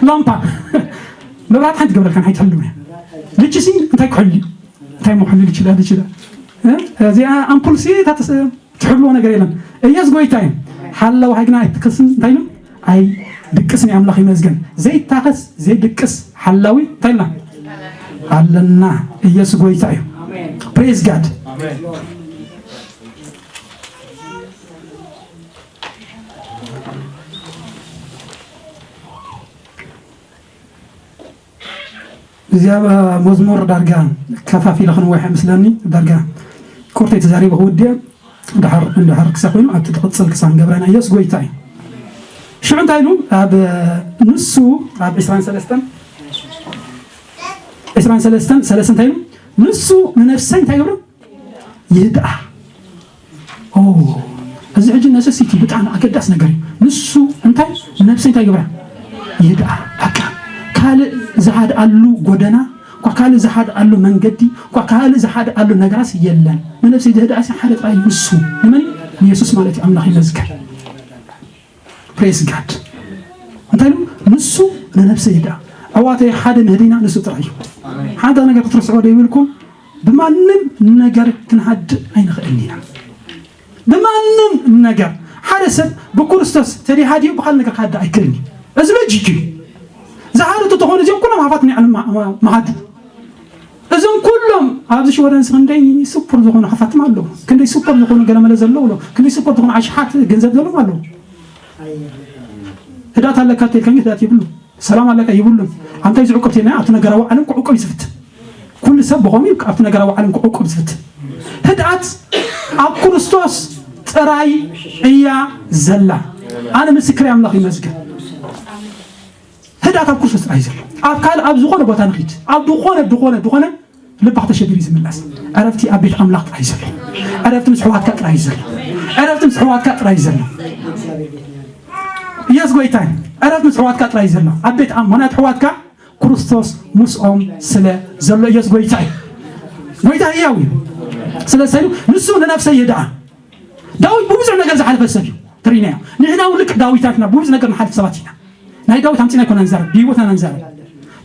ላምፓ። መብራህቲ ሓንቲ ገብረልካ ሓይትሕልው እያ። ልቺ ሲ እንታይ ክሕሉ እዩ? እንታይ ምሕሉ ልችላ ልችላ? እ? እዚኣ ኣምፑል ሲ እታ ተስ-፣ ትሕልዎ ነገር የለን። ኢየሱስ ጎይታ እዩ። ሓላዊ ሃይግና ኣይትከስን እንታይ ነው? ኣይ ድቅስ ናይ ኣምላኽ ይመስገን። ዘይታኸስ ዘይድቅስ ሓላዊ እንታይ ኢልና ኣለና። ኢየሱስ ጎይታ እዩ። ፕሬዝ ጋድ። እዚኣ መዝሙር ዳርጋ ከፋፊለ ክንወሕ ምስለኒ ዳርጋ ኮርተይ ተዛሪበ ክውድእ ድሓር እንድሕር ክሳ ኮይኑ ኣብቲ ትቕጽል ክሳብ ንገብራ ኢና። ኢየሱስ ጎይታ እዩ። ሽዑ እንታይ ኢሉ ኣብ ንሱ ኣብ ዕስራን ሰለስተን ዕስራን ሰለስተን ሰለስተ እንታይ ኢሉ ንሱ ንነፍሰይ እንታይ ይገብር ይህድኣ። ኦ፣ እዚ ሕጂ ነሰሲቲ ብጣዕሚ ኣገዳሲ ነገር እዩ። ንሱ እንታይ ንነፍሰይ እንታይ ይገብራ ይህድኣ። በቃ ካልእ ዝሃድኣሉ ጎደና እኳ ካልእ ዝሓድኣሉ መንገዲ እኳ ካልእ ዝሓድኣሉ ነገራስ የለን። ንነብሰይ ዘህድኣሲ ሓደ ጥራይ እዩ፣ ንሱ ንመን እዩ? ንየሱስ ማለት እዩ። ኣምላኽ ይመስገን። ፕሬስ ጋድ። እንታይ ኢሉ? ንሱ ንነብሰይ ይህድኣ። ኣሕዋተይ ሓደ መህደይና ንሱ ጥራይ እዩ። ሓንቲ ነገር ክትርስዖ ዶ ይብልኩም? ብማንም ነገር ክንሃድእ ኣይንኽእልን ኢና። ብማንም ነገር ሓደ ሰብ ብክርስቶስ ተደይሃድዩ ብኻልእ ነገር ክሃድእ ኣይክእልን እዩ። እዚ ሎጂክ እዩ። ዝሃደቱ ተኾኑ እዚኦም ኩሎም ሃፋት ናይ ዓለም ማ-፣ ማ-፣ መሃዱ። እዞም ኩሎም ኣብዚ ሽወደንስ ክንደይ ስፖር ዝኾኑ ሃፋትም ኣለዉ። ክንደይ ስፖር ዝኾኑ ገለመለ ዘለዉ ኣለዉ። ክንደይ ስፖር ዝኾኑ ኣሽሓት ገንዘብ ዘለዎም ኣለዉ። ህዳት ኣለካ ተልካኝ ህዳት ይብሉ። ሰላም ኣለካ ይብሉን። ኣንታይ ዝዕቁብ ተይልና ኣብቲ ነገራዊ ዓለም ክዕቁብ ይዝፍትን። ኩሉ ሰብ ብኸምኡ እዩ ኣብቲ ነገራዊ ዓለም ክዕቁብ ዝፍትን። ህድኣት ኣብ ክርስቶስ ጥራይ እያ ዘላ። ኣነ ምስክር ኣምላኽ ይመስገን። ህድኣት ኣብ ክርስቶስ ጥራይ እዩ ዘሎ። ኣብ ካልእ ኣብ ዝኾነ ቦታ ንኺድ፣ ኣብ ዝኾነ ዝኾነ ዝኾነ ልባኽ ተሸቢሩ እዩ ዝምለስ። ዕረፍቲ ኣብ ቤት ኣምላኽ ጥራይ እዩ ዘሎ። ዕረፍቲ ምስ ኣሕዋትካ ጥራይ እዩ ዘሎ። ዕረፍቲ ምስ ኣሕዋትካ ጥራይ እዩ ዘሎ። ኢየሱስ ጎይታ እዩ። ዕረፍቲ ምስ ኣሕዋትካ ጥራይ እዩ ዘሎ። ኣብ ቤት ኣም-፣ ምኽንያቱ ኣሕዋትካ ክርስቶስ ምስኦም ስለ ዘሎ ኢየሱስ ጎይታ እዩ። ጎይታ ህያው እዩ። ስለዚ ንሱ ንነፍሰይ ይህድኣ። ዳዊት ብብዙሕ ነገር ዝሓለፈ ሰብ እዩ። ትርኢናዮ። ንሕና እውን ልክዕ ዳዊታት ኢና። ብብዙሕ ነገር ንሓልፍ ሰባት ኢና። ናይ ዳዊት ኣምጺና ኣይኮና ንዛረብ፣ ብህይወትና ኢና ንዛረብ።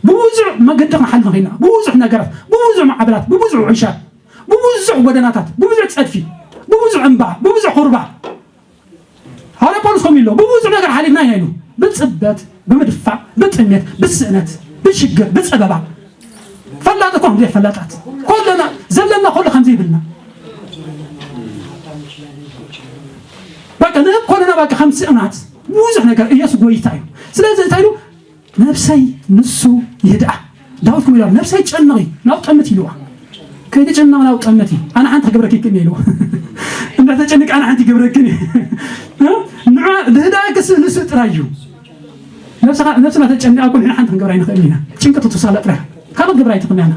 ብብዙሕ መገዲ ክንሓልፍ ንኽእል ኢና። ብብዙሕ ነገራት፣ ብብዙሕ ማዕበላት፣ ብብዙሕ ውዕሻት፣ ብብዙሕ ጎደናታት፣ ብብዙሕ ጸድፊ፣ ብብዙሕ እምባ፣ ብብዙሕ ኹርባ። ሃዋርያ ጳውሎስ ከምኡ ኢሉ፣ ብብዙሕ ነገር ሓሊፍና ኢና ኢሉ። ብጽበት፣ ብምድፋእ፣ ብጥሜት፣ ብስእነት፣ ብሽግር፣ ብጸበባ። ፈላጥ እኮ ከምዚ ፈላጣት። ኮለና፣ ዘለና ኮሎ ከምዚ ይብልና። በቃ፣ ንህብ ኮለና በቃ ከም ስእናት። ብዙሕ ነገር፣ ኢየሱስ ጎይታ እዩ። ስለዚ እንታይ ኢሉ? ነፍሰይ ንሱ ይህድኣ። ዳዊት ከምኡ ኢሉ፣ ነፍሰይ ጨነቒ፣ ናብ ጠምት ኢልዋ። ከይተጨነቕ ናብ ጠምት እዩ። ኣነ ሓንቲ ክገብረኪ ይክእልኒ ኢልዋ። እንዳተጨነቂ ኣነ ሓንቲ ይገብረክን እዩ። እ? ንዓ፣ ዝህድኣክስ ንሱ ጥራይ እዩ። ነፍስኻ፣ ነፍስና ተጨኒቓ እኮ ንሕና ሓንቲ ክንገብር ኣይንኽእልን ኢና። ጭንቂ ትትሳለ ጥራይ። ካልኦት ክገብር ኣይትኽእልን ኢና።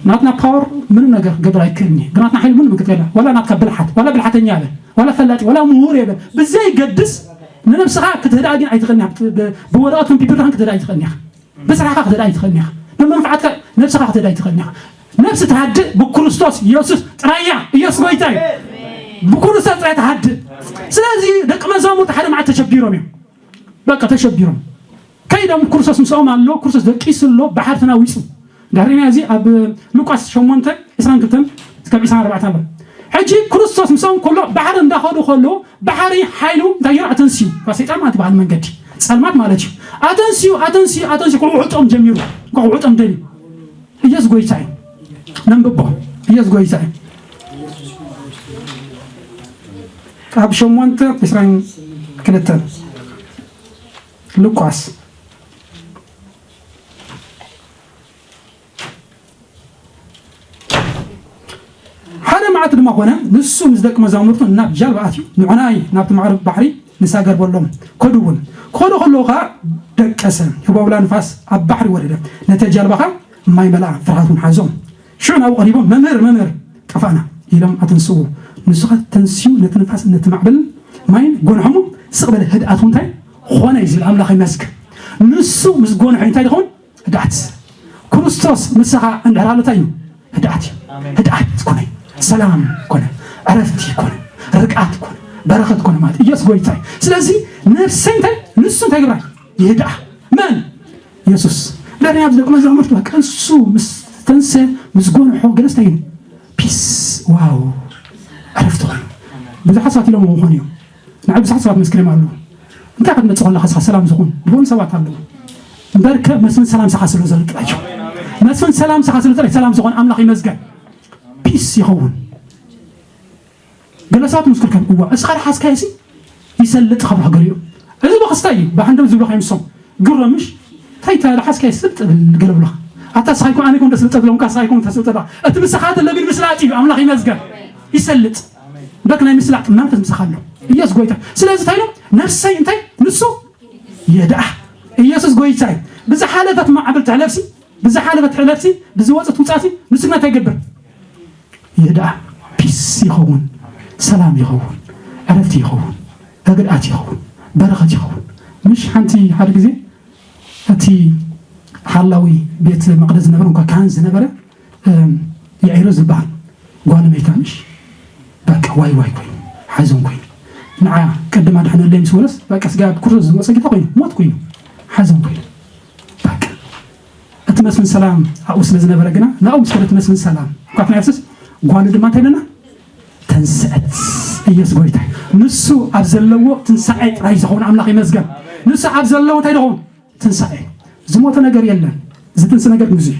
ናትና ፓወር ምንም ነገር ክገብር ኣይክእልን እዩ። ብናትና ሓይሊ ምንም ክትገላ። ዋላ ናትካ ብልሓት፣ ዋላ ብልሓተኛ በል፣ ዋላ ፈላጢ፣ ዋላ ምሁር የበል። ብዘይገድስ ንነብስኻ ክትህድኣ ግን ኣይትኽእልን ኢኻ። ብ-፣ ብወረቐት ኮምፒውተር ክትህድኣ ኣይትኽእልን ኢኻ። ብስራሕካ ክትህድኣ ኣይትኽእልን ኢኻ። ብመንፋዓትካ ነብስኻ ክትህድኣ ኣይትኽእልን ኢኻ። ነብሲ ትሃድእ ብክርስቶስ ኢየሱስ ጥራይ እያ። ኢየሱስ ጎይታ እዩ። ብክርስቶስ ጥራይ ትሃድእ። ስለዚ ደቂ መዛሙርቲ ሓደ መዓልቲ ተሸቢሮም እዮም። በቃ ተሸቢሮም። ከይዶም ክርስቶስ ምስኦም ኣሎ፣ ክርስቶስ ደቂሱ ኣሎ፣ ባሕሪ ተናዊጹ። ዳሕሪና እዚ ኣብ ሉቃስ ሸሞንተ፣ ዕስራን ክልተን እስካብ ዕስራን ኣርባዕተን ኣሎ። ሕጂ ክርስቶስ ምስኦም ከሎ ባሕሪ እንዳኸዱ ከለዉ፣ ባሕሪ ሓይሉ እንታይ ገይሩ? ኣተንስዩ። ካብ ሰይጣን ማለት በዓል መንገዲ ጸልማት ማለት እዩ። ኣተንስዩ፣ ኣተንስዩ፣ ኣተንስዩ፣ ክውዕጦም ጀሚሩ። እንኳ ክውዕጦም ደልዩ። ኢየሱስ ጎይታ እዩ። ነንብቦ። ኢየሱስ ጎይታ እዩ። ካብ ሸሞንተ ዕስራን ክልተን ሉቃስ። ሓደ መዓልቲ ድማ ኾነ፣ ንሱ ምስ ደቂ መዛሙርቱ ናብ ጃልባ ኣትዩ፣ ንዑናይ ናብቲ ማዕረ ባሕሪ ንሳገር በሎም። ከዱ እውን። ክኸዱ ከለዉ ኸዓ ደቀሰ። ህቦብላ ንፋስ ኣብ ባሕሪ ወረደ። ነተ ጃልባ ኸዓ ማይ መልኣ፣ ፍርሃት እውን ሓዞም። ሽዑ ናብኡ ቀሪቦም፣ "መምህር፣ መምህር፣ ጠፋእና" ኢሎም ኣተንስእዎ። ንሱ ኸዓ ተንስዩ ነቲ ንፋስ ነቲ ማዕበልን ማይን ጎንሖሞ፣ ስቕ በለ፣ ህድኣት እውን እንታይ ኾነ እዩ ዝብል። ኣምላኽ ይመስገን። ንሱ ምስ ጎንሖ እንታይ ድኸውን? ህድኣት። ክርስቶስ ምሳኻ እንድሕር ኣሎ እንታይ እዩ? ህድኣት እዩ። ኣሜን። ህድኣት ኮነ፣ ሰላም ኮነ፣ ዕረፍቲ ኮነ፣ ርግኣት ኮነ፣ በረኸት ኮነ ማለት ኢየሱስ ጎይታ እዩ። ስለዚ ነፍሰይ እንታይ? ንሱ እንታይ ግብራ? ይህድኣ። መን? ኢየሱስ። ደርያ ኣብዚ ደቂ መዛሙርቱ በቃ እሱ ምስ ተንሰ፣ ምስ ጎንሖ ገለስ እንታይ እዩ? ፒስ። ዋው። ዕረፍቲ ኮይኑ። ብዙሓት ሰባት ኢሎም ክኾኑ እዮም። ንዓይ ብዙሓት ሰባት መስክርም ኣለዉ። እንታይ ክትመጽእ ከለኻ እስኻ ሰላም ዝኾን ዝኾኑ ሰባት ኣለዉ። እምበርከ መስፍን ሰላም ስኻ ስለ ዘሎ ጥራይ እዩ። መስፍን ሰላም ስኻ ስለ ጥራይ ሰላም ዝኾን ኣምላኽ ይመስገን። ፒስ ይኸውን። ገለ ሰባት ምስክርከም፣ "እዋ፣ እስኻ ደሓዝካዮ ሲ ይሰልጥ" ክብሉ ገሊኦም። እዚ በኸስታ እዩ፣ ብሓንደብ ዝብሉ ከይምሶም። ግረምሽ፣ እንታይ ተደሓዝካዮ ስልጥ ብል ገለ ብሎኻ። ኣታ እስኻ ይኮን፣ ኣነ ይኮን ደስልጠ ብሎም፣ ካስኻ ይኮን ተስልጠ ብሎኻ። እቲ ምስኻ ተሎ ግን ምስላጥ እዩ፣ ኣምላኽ ይመስገን። ይሰልጥ። በክ ናይ ምስላጥ መንፈስ ምሳኻ ኣሎ። ኢየሱስ ጎይታ። ስለዚ እንታይ ኢሎም? ነፍሰይ እንታይ? ንሱ የድኣ። ኢየሱስ ጎይታ እዩ። ብዝሓለፈት ማዕበል ትሕለፍሲ፣ ብዝሓለፈት ትሕለፍሲ፣ ብዝወፀት ውፃሲ፣ ንሱ ግን እንታይ ይገብር? የድኣ። ፒስ ይኸውን፣ ሰላም ይኸውን፣ ዕረፍቲ ይኸውን፣ ህግድኣት ይኸውን፣ በረኸት ይኸውን። ምሽ ሓንቲ ሓደ ግዜ እቲ ሓላዊ ቤት መቕደስ ዝነበረ፣ እንኳ ካህን ዝነበረ፣ እም፣ ያኢሮ ዝበሃል ጓል መይታ ምሽ፣ በቃ ዋይ ዋይ ኮይኑ፣ ሓዘን ኮይኑ። ንዓ ቅድም ኣድሕነለይ ምስ በለስ፣ በቃ ስጋ ኣብ ኩርሶ ዝወፀ ጌታ ኮይኑ፣ ሞት ኮይኑ፣ ሓዘን ኮይኑ። በቃ እቲ መስፍን ሰላም ኣብኡ ስለ ዝነበረ ግና፣ ናብኡ ምስ ከደ እቲ መስፍን ሰላም፣ እንኳ ናይሱስ ጓሉ ድማ እንታይ ኢለና? ተንስአት። ኢየሱስ ጎይታ እዩ። ንሱ ኣብ ዘለዎ ትንሳኤ ጥራይ ዝኸውን ኣምላኽ ይመስገን። ንሱ ኣብ ዘለዎ እንታይ ዝኸውን? ትንሳኤ። ዝሞተ ነገር የለን። ዝትንስእ ነገር ብዙሕ።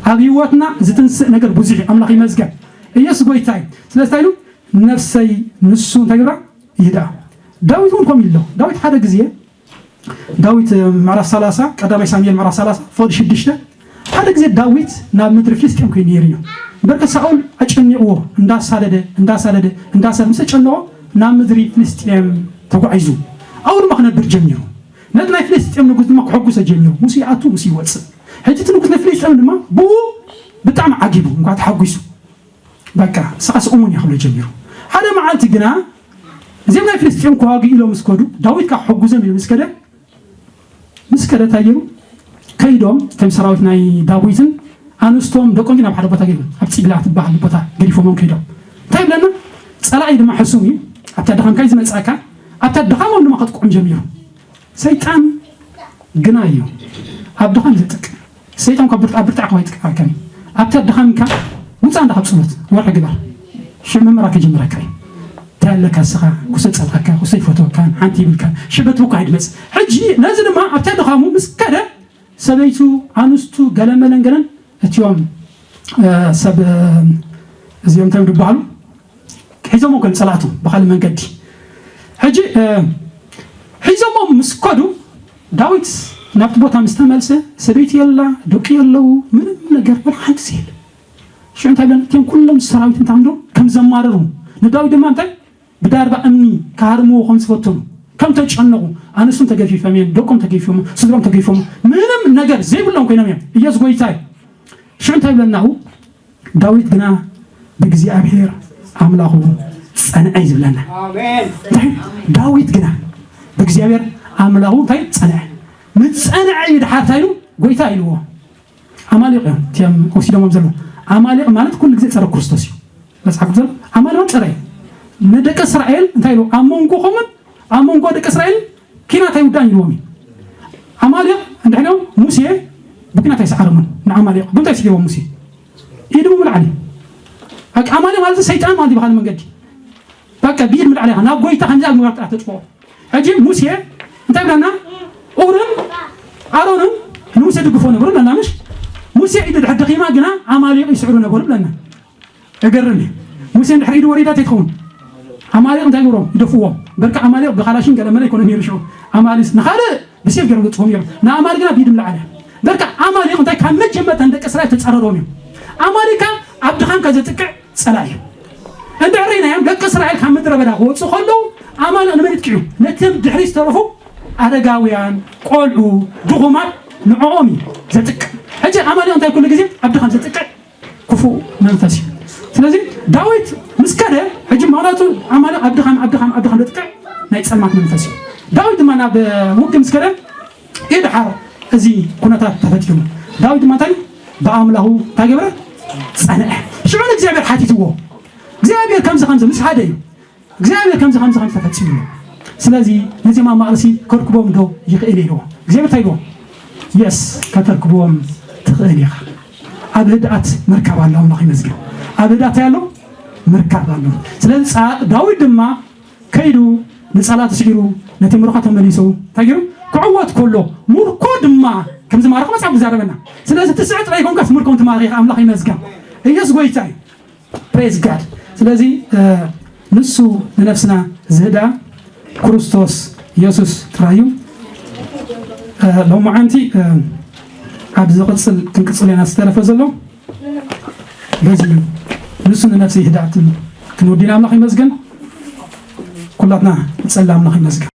ኣብ ህይወትና ዝትንስእ ነገር ብዙሕ። ኣምላኽ ይመስገን። ኢየሱስ ጎይታ እዩ። ስለዚ እንታይ ኢሉ? ነፍሰይ ንሱ እንታይ ግብራ? ይህድኣ። ዳዊት እውን ከምኡ ኢሉ ኣሎ። ዳዊት ሓደ ግዜ፣ ዳዊት፣ እ፣ ምዕራፍ ሰላሳ፣ ቀዳማይ ሳሙኤል ምዕራፍ ሰላሳ፣ ፍቕዲ ሽዱሽተ፣ ሓደ ግዜ ዳዊት ናብ ምድሪ ፍልስጤም ኮይኑ ነይሩ እዩ። እምበርከ ሳኦል ኣጨኒቕዎ፣ እንዳሳደደ፣ እንዳሳደደ፣ እንዳሳደደ፣ ምስ ኣጨነቖ ናብ ምድሪ ፍልስጤም ተጓዒዙ። ኣብኡ ድማ ክነብር ጀሚሩ። ነቲ ናይ ፍልስጤም ንጉስ ድማ ክሕጉሶ ጀሚሩ። ሙሴ ይኣቱ፣ ሙሴ ይወፅእ። ሕጂ እቲ ንጉስ ናይ ፍልስጤም ድማ ብኡ ብጣዕሚ ዓጊቡ፣ እንኳ ተሓጒሱ። በቃ፣ ንስኻስ እሙን ኢኻ ክብሎ ጀሚሩ። ሓደ መዓልቲ ግና እዚኦም ናይ ፍልስጤም ክዋግኡ ኢሎም ምስ ከዱ፣ ዳዊት ከዓ ክሕግዞም ኢሉ ምስ ከደ፣ ምስ ከደ እንታይ ገይሩ? ከይዶም እቶም ሰራዊት ናይ ዳዊትን ኣንስቶም ደቆም ግን ኣብ ሓደ ቦታ ገይሮም፣ ኣብ ፂብላ ትበሃል ቦታ ገዲፎሞም ከይዶም። እንታይ ይብለና? ፀላኢ ድማ ሕሱም እዩ። ኣብታ ድኻምካ እዩ ዝመፅኣካ፣ ኣብታ ድኻሞም ድማ ከጥቅዖም ጀሚሩ። ሰይጣን ግና እዩ ኣብ ድኻም ዘጥቅዕ። ሰይጣን ካብ ብርት-፣ ኣብ ብርታዕካ ኣይጥቅዓካን እዩ። ኣብታ ድኻምካ ውፃእ እንዳ ካብ ፀሎት ወርሒ ግበር። ሽዑ ምምራክ ይጅምረካ እዩ። እንታይ ኣለካ ንስኻ? ኩሰ ጸልኣካ፣ ኩሰ ይፈትወካን ሓንቲ ይብልካን። ሽበት ብኳ ይድመጽ። ሕጂ ነዚ ድማ ኣብታ ድኻሙ ምስ ከደ ሰበይቱ፣ ኣንስቱ፣ ገለመለን ገለን እቲኦም፣ እ፣ ሰብ፣ እ፣ እዚኦም እንታይ ዝበሃሉ? ሒዞሞ ከም ጸላእቱ ብኻልእ መንገዲ። ሕጂ፣ እ፣ ሒዞሞ ምስ ከዱ ዳዊት ናብቲ ቦታ ምስ ተመልሰ ሰበይቲ የላ፣ ደቂ የለዉ፣ ምንም ነገር ወላ ሓንቲ የለ። ሽዑ እንታይ ብለን? እቲኦም ኩሎም ሰራዊት እንታይ ምዶ ከም ዘማረሩ ንዳዊት ድማ እንታይ ብዳርባ እምኒ ክሃርምዎ ከም ዝፈተኑ፣ ከም ተጨነቑ፣ ኣንስቶም ተገፊፎም እዮም፣ ደቆም ተገፊፎም፣ ስድሮም ተገፊፎም፣ ምንም ነገር ዘይብሎም ኮይኖም እዮም። ኢየሱስ ጎይታ እዩ። ሽዑ እንታይ ብለና? ዳዊት ግና ብእግዚኣብሔር ኣምላኹ ጸንዐ እዩ ዝብለና። ኣሜን። እንታይ? ዳዊት ግና ብእግዚኣብሔር ኣምላኹ እንታይ ጸንዐ? ምጸንዐ እዩ ድሓር እንታይ ኢሉ? ጎይታ ኢልዎ። ኣማሊቕ እዮም እቲኦም ወሲዶሞም ዘለዉ። ኣማሊቕ ማለት ኩሉ ግዜ ጸረ ክርስቶስ እዩ። መጽሓፍ ቅዱስ ኣማሊቕ ጸረ እዩ። ንደቂ እስራኤል እንታይ ኢሉ? ኣብ መንጎኹምን ኣብ መንጎ ደቂ እስራኤል ኪናት ኣይውዳእን ኢልዎም እዩ። ኣማሊቕ እንድሕር ኢሎም ሙሴ ብኪናት ኣይሰዓሮምን ንኣማሊቕ። ብምንታይ ስዒርዎም ሙሴ? ኢዱ ብምልዓል እዩ። በቃ ኣማሊቕ ማለት ሰይጣን ማለት እዩ ብኻልእ መንገዲ። በቃ ብኢድ ምልዓል ኢኻ። ናብ ጎይታ ከምዚ ኣብ ምግባር ጥራሕ ተጥፍኦ። ሕጂ ሙሴ እንታይ ብለና? ኡርን ኣሮንን ንሙሴ ድግፎ ነበሩ ብለና፣ ምሽ? ሙሴ ኢዱ ድሕር ደኺማ ግና ኣማሊቕ ይስዕሩ ነበሩ ብለና። እገርም እዩ። ሙሴ እንድሕር ኢዱ ወሪዳ እንታይ ትኸውን? ኣማሊቕ እንታይ ይገብሮም? ይደፍዎም። በርካ ኣማሊቕ ብኻላሽን ገለ መለ ኣይኮነን ነይሩ ሽዑ። ኣማሊስ ንኻልእ ብሴፍ ገይሮም ገጽዎም ነይሮም። ንኣማሊቕ ግና ብኢድ ምልዓል እያ። በርካ ኣማሊቕ እንታይ ካብ መጀመርታ ንደቂ እስራኤል ተጻረሮም እዮም። ኣማሊካ ኣብ ድኻምካ ዘጥቅዕ ጸላኢ እዩ። እንድሕር ርኢናዮም ደቂ እስራኤል ካብ ምድረ በዳ ክወጹ ከለዉ ኣማሊቕ ንመን ይጥቅዑ? ነቶም ድሕሪ ዝተረፉ ኣረጋውያን፣ ቆልዑ፣ ድኹማት ንዕኦም እዩ ዘጥቅዕ። ሕጂ ኣማሊቕ እንታይ ኩሉ ግዜ ኣብ ድኻም ዘጥቅዕ ክፉእ መንፈስ እዩ። ስለዚ ዳዊት ምስ ከደ፣ ሕጂ ምኽንያቱ ኣማሊቕ ኣብ ድኻም፣ ኣብ ድኻም፣ ኣብ ድኻም ዘጥቅዕ ናይ ጸልማት መንፈስ እዩ። ዳዊት ድማ ናብ ውግእ ምስ ከደ፣ ይድሓር እዚ ኩነታት ተፈጢሩ። ዳዊት ድማ እንታይ? ብኣምላኹ እንታይ ገበረ? ጸንዐ። ሽዑ ንእግዚኣብሔር ሓቲትዎ። እግዚኣብሔር ከምዚ ከምዚ ምስ ሓደ እዩ። እግዚኣብሔር ከምዚ ከምዚ ከምዚ ተፈጺሙ እዩ። ስለዚ ነዚኦም ኣማልሲ ከርክቦም ዶ ይኽእል ኢልዎ። እግዚኣብሔር እንታይ ኢልዎ? የስ፣ ከተርክብዎም ትኽእል ኢኻ። ኣብ ህድኣት ምርካብ ኣሎ። ኣምላኽ ይመስገን። ኣብ ህድኣት ኣሎ ምርካብ ኣሎ። ስለዚ ጻ-፣ ዳዊት ድማ ከይዱ ንጸላእቱ ስዒሩ ነቲ ምርኮ ተመሊሱ እንታይ ገይሩ? ክዕወት ከሎ ምርኮ ድማ ከም ዝማረኸ መጽሓፍ ዝዛረበና። ስለዚ እቲ ስዕት ጥራይ ይኮንካስ ምርኮ ትማርኽ ኢኻ። ኣምላኽ ይመስገን። ኢየሱስ ጎይታ እዩ። ፕሬዝ ጋድ። ስለዚ፣ እ፣ ንሱ ንነፍስና ዝህዳ ክርስቶስ ኢየሱስ ጥራይ እዩ። እ፣ ሎማዓንቲ፣ እ፣ ኣብ ዝቕጽል ክንቅጽል ኢና ዝተረፈ ዘሎ። በዚ እዩ። ንሱ ንነፍሲ ይህዳ ትብል ክንወዲና ኣምላኽ ይመስገን። ኩላትና ንጸሊ ኣምላኽ ይመስገን።